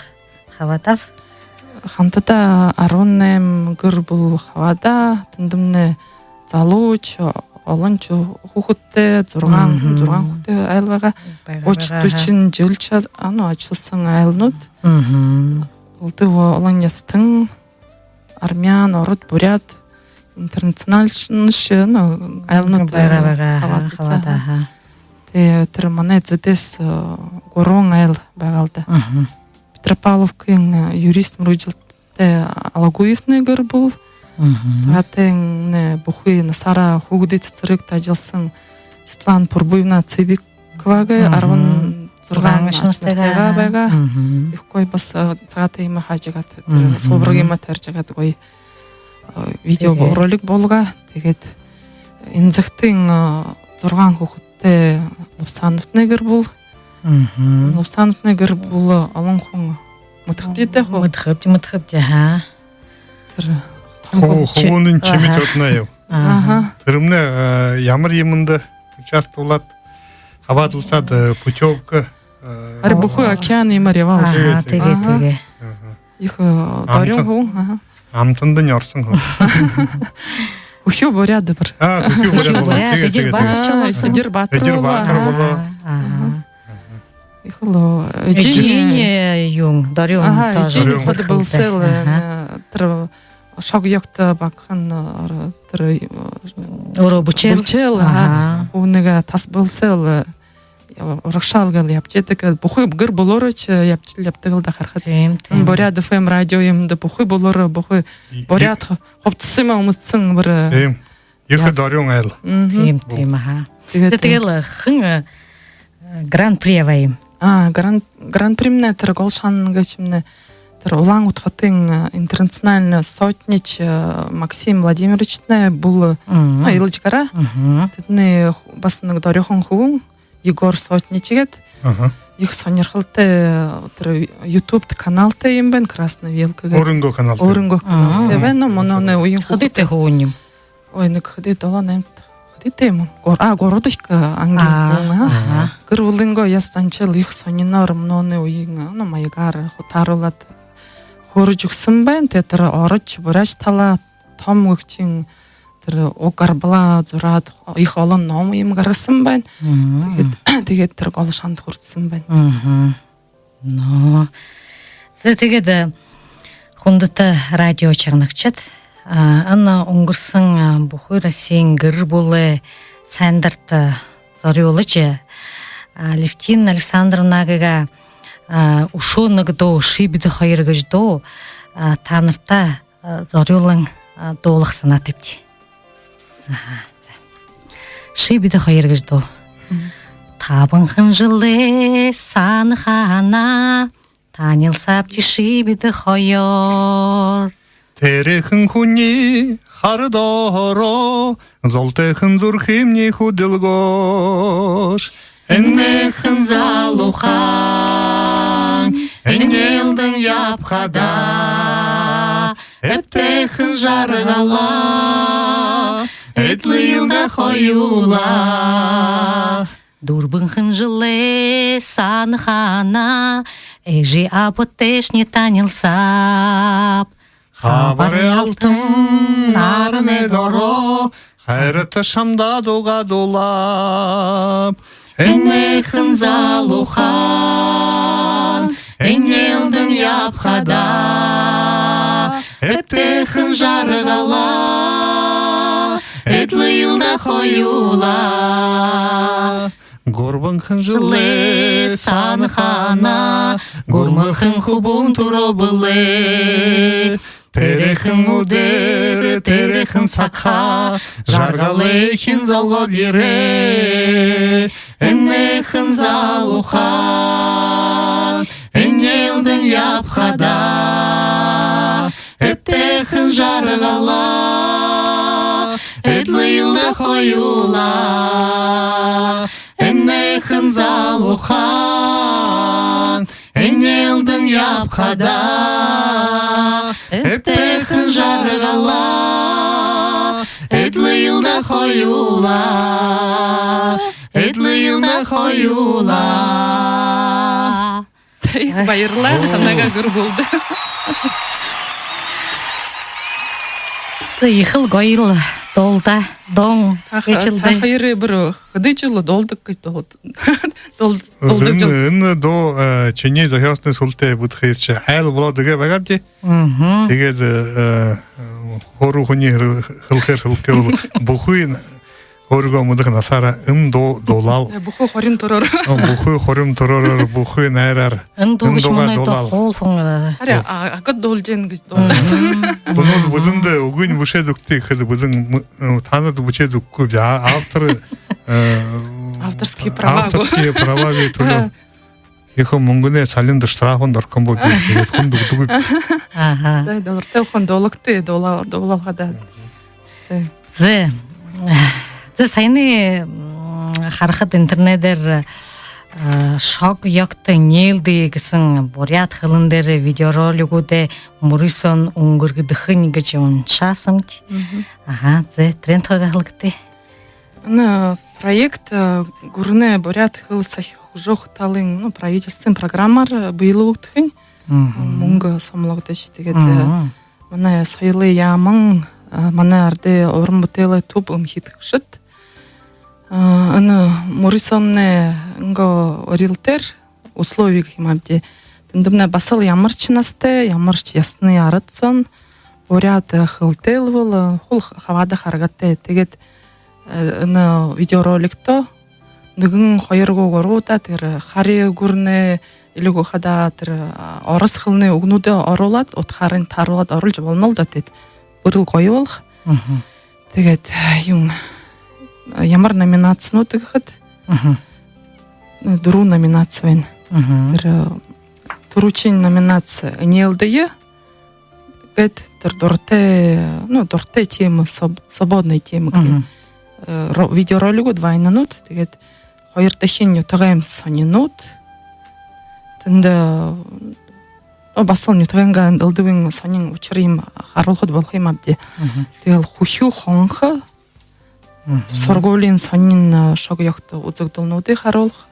хабаадааб? Хамтадаа арбан найман гэр бүлэ хабаадаа, тэндэмнай залуушье, олоншье хүүхэдтэй, зургаан, мгм, зургаан хүүхэдтэй айл байгаа. Байгаа, гушан, байгаа, аха, дүшэн жэлшье, а, ну, ажаһууһан айлнууд. Мгм. Булта олон яһатан, армян, ород, буряад, интернациональнашье, ну, айлнууд, байгаа, э, байгаа, аха, хабаадалсаа, хабаадаа, аха. Аха. Тээ, тэрэ манай зэдээс, э, гурбан айл байгаа л даа. Мгм. Петропавловкын, э, юрист мэргэжэлтэй Алагуевнай гэр бүлэ. Мгм. Сагаатайнь, э, бүхы наһаараа хүүгэдэй сэсэрлигтэ ажаллаһан Светлана Пурбуевна Цыбиковагай, мгм, арбан зургаан, зургаан ошонтойгоо, ошонтойгоо, аха, байгаа. Мгм. Ехэ гоё баһа, э, сагаатай юумэ хаажа байгаад, тэрэ, мгм, субарга юумэ таряжа байгаад гоё, э, видео, тиигээ, ролик болгоо. Тиигээд Инзагтын, э, зургаан хүүхэдтэй Лубсановтанай гэр бүлэ. Мгм. Лубсановтанай гэр бүлэ олон хүн мэдэхэбди даа, хуу. Мэдэхэбди, мэдэхэбди, аха. Тэрэ том, хуу, хүбүүн, хүбүүнэй шэмэ, аха, тотнай юм. Аха. Аха. Тэрэмнай, э, ямар юумэндэ участвовалаад, хабаадалсаад, э, путёвка, э, ари, бүхы океан юумээр ябаа, аха, бшуу. Тиигээ, аха, тиигээ. Аха. Ехэ, э, дорюун, амтан, хүбүүн, аха. Амтандань ороһон хүбүүн. Үхибүүр буряад. А, Үхибүүр буряад. Үхибүүр буряад. Тиигээд, тиигээд. Эдир Баатар болоо. Эдир Баатар болоо. Аха. Ехэл. Эжынь, э, юун, Дорюун тоже. Эжынь ходо бэлсээл, э, тэрэ шог ёгто багахан, э, тэрэ, э, өөрөө бэлсээл. Бэлсээл, аха. Хүнэйгээ тас бэлсээл, э, урагшаал гээл ябажа байдаг. Бүхы гэр бүлөөрөө шье ябажал ябадаг лэ даа, харахада. Тиимэ, тиимэ. Буряад ФМ радио юумэндэ бүхы бүлөөрөө, бүхы буряад хубсаһа юумэ үмдэһэн бүри. Тиимэ. Ехэ Дорюун айл. Тиимэ, тиимэ, аха. Тиигээд, тиигээл хэн, э, гран-при абаа юм? А, гран-, гран-примнай тэрэ гол шан гээшэмнай тэрэ Улаан-Үдэ хотын, э, интернациональна сотнич, э, Максим Владимировичнай бүлэ, а, Илажгараа. Тэдэнэй ху-, баһа нэгэ Дорюухан хүбүүн Егор Сотнич гээд. Аха. Ехэ һонирхолтой, э, тэрэ YouTube каналтай юм байна, Красная Вилка гээд. Өөрынгөө каналтай. Өөрынгөө каналтай байна. Мүнөөнэй үеын... Хэдытэй хүбүүн юм? Ой, нэгэ хэды, долоо, наймта. Хэдытэй юм? Гур-, а, гурбадахи анги. А, хүн, а. Аха. Гэр бүлынгөө яһа заншал ехэ һониноор, мүнөөнэй үеын, ну, маягаар хутааруулаад хөөрэжэ үгэһэн байна. Тиигээд тэрэ ородшье, буряадшье талаа том үгшэн тэрэ уг гарбалаа зураад, ехэ олон ном юумэ гаргаһан байна. Тиигээд, тиигээд тэрэ гол шанда хүртэһэн байна. Но. Зэ, тиигээд, э, хүндэтэ радио шагнагшад, а, энэ үнгэрһэн, а, бүхы Россиин гэр бүлэй һайндэртэ зорюулжа, а, Алевтина Александровнагаа, а, үшөө нэгэ дуу, «Ши бидэ хоёр» гэжэ дуу, а, таанарта, а, зорюулан, а, дуулаха һанаатайбди. Аха, зэ. «Ши бидэ хоёр» гэжэ дуу. Табанхан жэлэй һанахана танилсаабди ши бидэ хоёр. Тэрэхэн хүниие хара доороо, золтойхон зүрхэмни хүдэлгөөш. Энэхэн залуухан энеэлдэн ябахада, эбтэйхэн жаргалаа эдлэел даа хоюулаа. Дүрбэнхэн жэлэй һанахана эжы абатайшни танилсааб. Хабарай алтан наранай доро хайрата шамда дуугаа дуулааб. Энэхэн залуухан энеэлдэн ябахада, эбтэйхэн жаргалаа эдлэел даа хоюулаа. Гурбанхан жэлэй һанахана гурбанхан хүбүүн түрөө бэлэй. Тэрэхэн үдэр, тэрэхэн сагха жаргалынь золгоод ерээ. Энэхэн залуухан энеэлдэн ябахада, эбтэйхэн жаргалаа эдлэел даа хоюулаа. Энэхэн залуухан энеэлдэн ябахада, эбтэйхэн жаргалаа эдлэел даа хоюулаа. Эдлэел даа хоюулаа. Зэ, ехэ баярлаа. Танайгаа гэр бүлдэ. Зэ, ехэл гоёл дуулдаа, дуун. Та ха-, гэжэл та даа. Хоёрые бүри хэды жэл дуулдаг гэжэ дуу-, дуул-, дуулдаг жэл. Энэ, энэ дуу, э, шинии зохёоһон сүлдөө бүтэхэ ерээ айл болоод иигээ байгаабди. Тиигээд, э, э, хөөрөө хүниие хэл-, хэлэхээр хэлэхэ гэбэл, бүхы н-, өөрыгөө мэдэхэ наһаараа энэ дуу дуулаал. Э, бүхы хурим түрөөр. О, бүхы хурим түрөөр, бүхы найраар. Энэ дуу гэжэ дуугаа мүнөө дуулаал. Хоол хүн, э, харин, а, Агад дуулжа байна гэжэ дуулаал. Мүнөө бүгэдэндэ үгынь бэшээд үгты гэхэдэ, бүгэдэн м-, э, танад бэшээд үгэхэгүйбди. А, автор, э, авторские права. Авторские права гэжэ түлөө. Ехэ мүнгэнэй салинда, штрафда ороһон болоо, тиигээд хүндэ үгэдэггүйбди. Аха. Зэ, дуратай хүн дуулагты, дуулаа-, дуулаал хадаа. Зэ. Зэ. Зэ, саяны, м, харахада интернедээр, э, «Шог ёгто энеэлдэ» гэһэн буряад хэлэн дээрэ видеоролигуудые мүрысөөн үнгэргэдэхэнь гэжэ уншаһамди. Аха, зэ, тэрээн тухайгаа хэлэгты. Энэ проект, э, гүрэнэй буряад хэлэ сахиха хүгжөөхэ талын, ну, правительствын программаар, э, бэелүүлэгдэхэнь. Мүнгэ сомологдожо, тиигээд, э, манай соёлой яаман, а, манай арадай уран бүтээлэй түб эмхидхэгшэд. А, энэ мүрысөөнэй энгөө урилтаар, условие гэхэ юм аабди. Тэндэмнай баһал ямаршье наһатай, ямаршье яһанай арад зон, буряад, э, хэлэтэй лэ бол, э, хуу хабаадаа харгыт. Тиигээд, э, энэ видеороликто нэгэн, хоёр гү, гурба удаа тэрэ хари гүрэнэй, или гү хадаа тэрэ, а, ород хэлэнэй үгэнүүдые оруулаад, удхаарынь тааруулаад оруулжа болоно л даа, тиигээд бүрэл гоё болохо. Мгм. Тиигээд, юун, ямар номинацинууд гэхэдэ, мгм, дүрбэн номинаци байна. Мгм. Тэрэ, э, түрүүшын номинаци «Энеэлдэе» гээд, тэрэ дуратай, ну, дуратай тема, своб-, свободная тема гэхэ юм. Мгм. Э, ро-, видеоролигууд, вайнанууд. Тиигээд хоёрдохинь нютагайм һонинууд. Тэндэ, э, ну, баһал нютагайнгаа элдэбын һонин ушар юумэ харуулхада болохо юм аабди. Мгм. Тиигээл хүхюу хонхо, мгм, һургуулиин һонин, э, шог ёгто үзэгдэлнүүдые харуулха.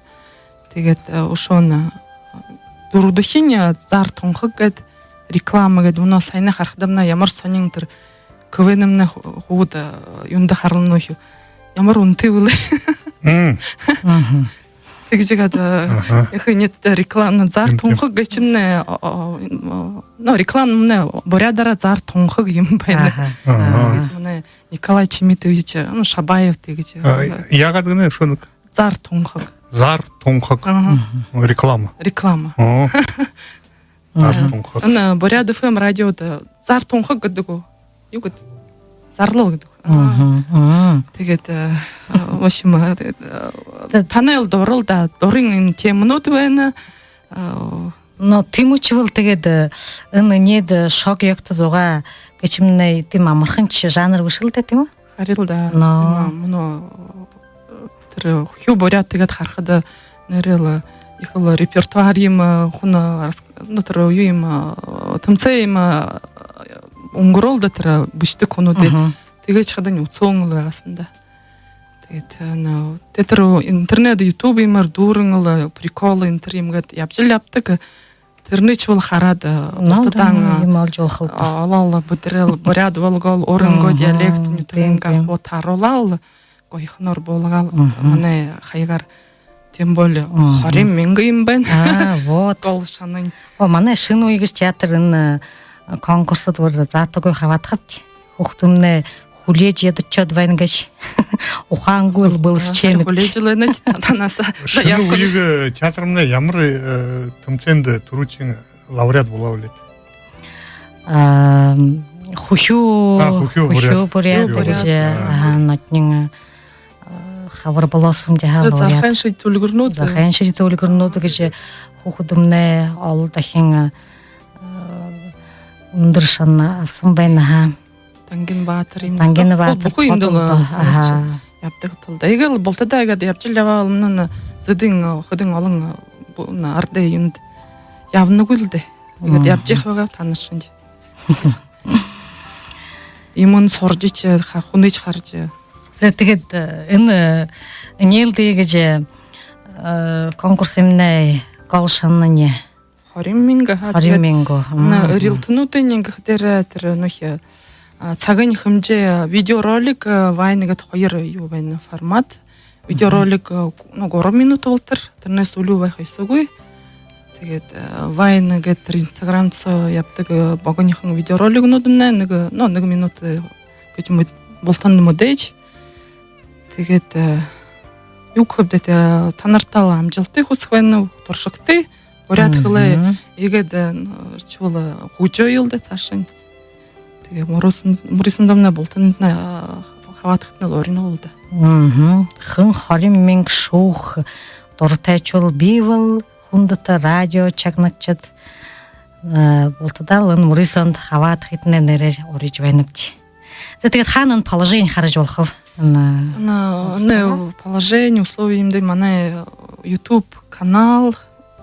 Тиигээд, э, үшөө, э, дүрбэдэхинь, э, зар тунхаг гээд, реклама гээд, мүнөө һаяна харахадамнай ямар һонин тэрэ КВН-ымнай ху-, хүүд, э, юундэ харалнууд юу. Ямар үнэтэй бэлэй. Мм. Мгм. Тиигэжэ гээд, э, аха, ехэ энеэдэтэй реклама, зар тунхаг гэжэмнай, о, о, о, ну, рекламамнай буряадаараа зар тунхаг юм байна. Аха. Аха. Тиигэжэ манай Николай Чимитович, ну, Шабаев тиигэжэ. А, яагаад гэнэ, үшөө нэгэ? Зар тунхаг. Зар тунхаг. Аха. Мгм. Реклама. Реклама. О. Зар тунхаг. Энэ Буряад ФМ радиодо зар тунхаг гэдэг гү? Юу гэдэг? Зарлал гэдэг гү? Мгм, мгм. Тиигээд, э, в общем, э, э, танай л дура л даа, дурын энэ темэнүүд байна. Э, но тиимэшье бол тиигээд, э, энэ энеэдэтэй шог ёгто зугаа гэжэмнай тиимэ амарханшье жанр бэшэ л даа, тиимэ? Харин л даа. Но. Тиимэ, мүнөө, э, тэрэ хүхюу буряад тиигээд харахада, нээрээ л, э, ехэл репертуар юумэ, э, хүн, э, рас-, ну, тэрэ юу юумэ, э, тэмсээ юумэ, э, үнгэрөөл даа тэрэ бэшэдэг хүнүүдэй. Мгм. Тиигээшье хадань үсөөн л байгаа һэн даа. Тиигээд, э, ну, тэ-, тэрэ интернет, YouTube юумээр дүүрэн л, э, прикол, энэ тэрэ юумэ гээд ябажал ябадаг. Тэрэнэйшье бол хараад, э, ну, бултадаа, да, э, юумэ олжо болохо л даа. Олоол, бүдэрөөл, буряад болгоол, өөрынгөө, мгм, диалект, нютагайнгаа, тиимэ, тиимэ, хуу тааруулаал, гоёхоноор буулгаал, мгм, манай хаягаар. Тем более, мгм, хорин мянга юм байна. А, вот. Гол шанань. О, манай «Шэнэ үе» гэжэ театр энэ, э, конкурсдо бүри заатагүй хабаадахабди. Хүүгэдымнай хүлеэжэ ядашоод байна гээшэ. Ухаангүй л бэлэшэжэ байна. Хүлеэжэл байнабди танһаа. «Шэнэ үе» театрымнай ямар, э, тэмсээндэ түрүүшын лауреат болоо бэлэй? А, хүхюу, а, хүхюу, хүхюу буряад. Буряад. Хүхюу буряад. Аха, нотнин, э, хабар болооһон юм даа, лауреат. Захын шэди үльгэрнүүд. Захын шэди үльгэрнүүд гэжэ хүүгэдымнай олон дахин, э, үндэр шан абаһан байна, аха. Тангин баатар юм. Тангин баатар, бүхы юм даа, аха, ябадаг тал даа. Иигээд л бултадаа иигээд ябажал ябаал, мүнөө зэдын, э, хэдэн олон, э, бу-, на, арадай юундэ ябанагүй л даа. Иигээд, мгм, ябажал байгаа танай шэнги. Юумэн һуража, ха-, хүнэйшье хаража. За, тиигээд, э, энэ, э, «Энеэлдэе» гэжэ, э, конкурсымнай гол шанань хорин мянга, аха. Хорин мянга. Тиигээд, мгм, энэ эрилтэнүүдынь гэхэдэ, тэрэ, ну, хэ-, а, сагай хэмжээ, видеоролик, э, вайн гээд хоёр юу байна, формат. Видеоролик, э, ну, гурбан минута болотор, тэрэнһээ үлүү байха ёһогүй. Тиигээд, э, вайн гээд тэрэ Instagram соо ябадаг, э, богонихон видеоролигнууднай нэгэ, ну, нэгэ минута, э, гэжэ мэд-, бултанда мэдээжэ. Тиигээд, э, юу гэхэб даа, тэ, танартал амжалта хүсэхэ байнаб, туршагты. Буряад хэлээ, мгм, иигээд, э, шуул хүгжөөел даа саашань. Тиигээд мүрысөөн-, мүрысөөндэмнай бултандань, э, хабаадахадань уринабал даа. Мгм. Хэн хорин мянга шүүхэ дуратайшуул бии бол, хүндэтэ радио шагнагшад, э, бултадаал энэ мүрысөөндэ хабаадахыетнай нээрээ урижа байнабди. За, тиигээд хаана энэ положени хаража болохоб? Энэ, энэ, энэ положени, условия юм даа, манай YouTube канал,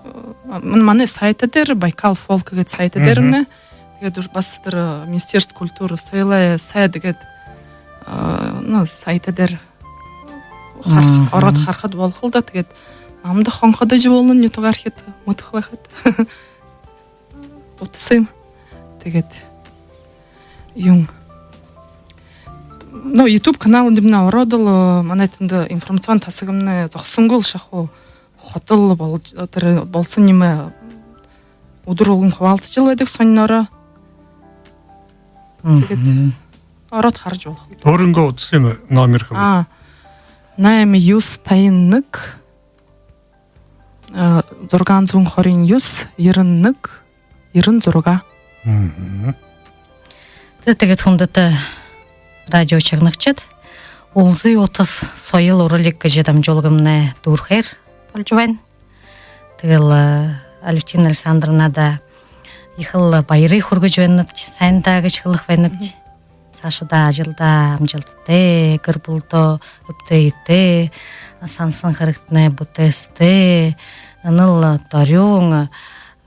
э, м-, манай сайт дээрэ, Байкал Фолк гээд сайт дээрэ, мгм, нэ. Тиигээд уже баһа тэрэ, э, Министерство культуры, соёлой сайт гээд, э, ну, сайт дээрэ хар-, мгм, ороод харахада болохол даа. Тиигээд намда хонходожо болоно, нютагаархид мэдэхэ байхат. Утаһан юм. Тиигээд юун. Ну, YouTube каналдамнай ороод лэ, э, манай тэндэ информационно тасагнай зогсонгүйл шахуу, ходол бол-, тэрэ болоһон юумэ үдэр бүлгэн хубаалсажал байдаг һониноор. Тиигээд ороод хаража болохо. Өөрынгөө утаһан номер хэлыт. А, найман юһэн табин нэгэ, э, зургаан зуун хорин юһэн, ерэн нэгэ, ерэн зургаа. Зэ, тиигээд, хүндэтэ радио шагнагшад, «Үлзы утаһан, соёл, уралиг» гэжэ дамжуулгамнай дүүрэхээр боложо байна. Тиигээл, э, Алевтина Александровнада ехэл баяр хүргэжэ байнабди, һайн даа гэжэ хэлэхэ байнабди. Саашадаа ажалдаа амжалтатай, гэр бүлэдөө эбтэй эетэй, һанаһан хэрэгтнай бүтээһэтэй, энэл дорюун,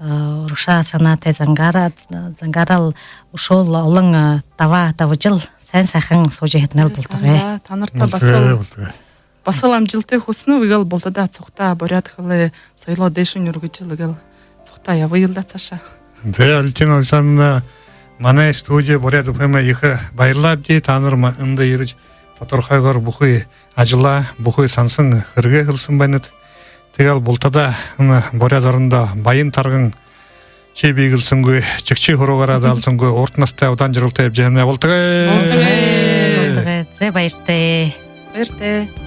э, урагшаа һанаатай, зангаараа, зангаараал үшөөл олон, э, дабаа дабажал, һайн һайхан һуужа һэдэнэл болтогой. Танарта баһал, баһал амжалтые хүсэнэб. Эгээл бултадаа сугтаа буряад хэлээ, соёлоо дээшэнь үргэжэл, эгээл сугтаа ябаял даа саашаа. Зэ, Алевтина Александровна, манай студи Буряад ФМ ехэ баярлаабди. Таанар ма-, эндэ ерэжэ тодорхойгоор бүхы ажалаа, бүхы һанаһан хэрэгээ хэлэһэн байнат. Тиигээл бултадаа энэ Буряад орондоо баян тарган, ши биигэлсэнгүй, шэгши һургаараа даалсангүй, урт наһатай, удаан жаргалтай ябажа байхамнай болтогой. Болтогой. Болтогой. Зэ, баяртай. Баяртай.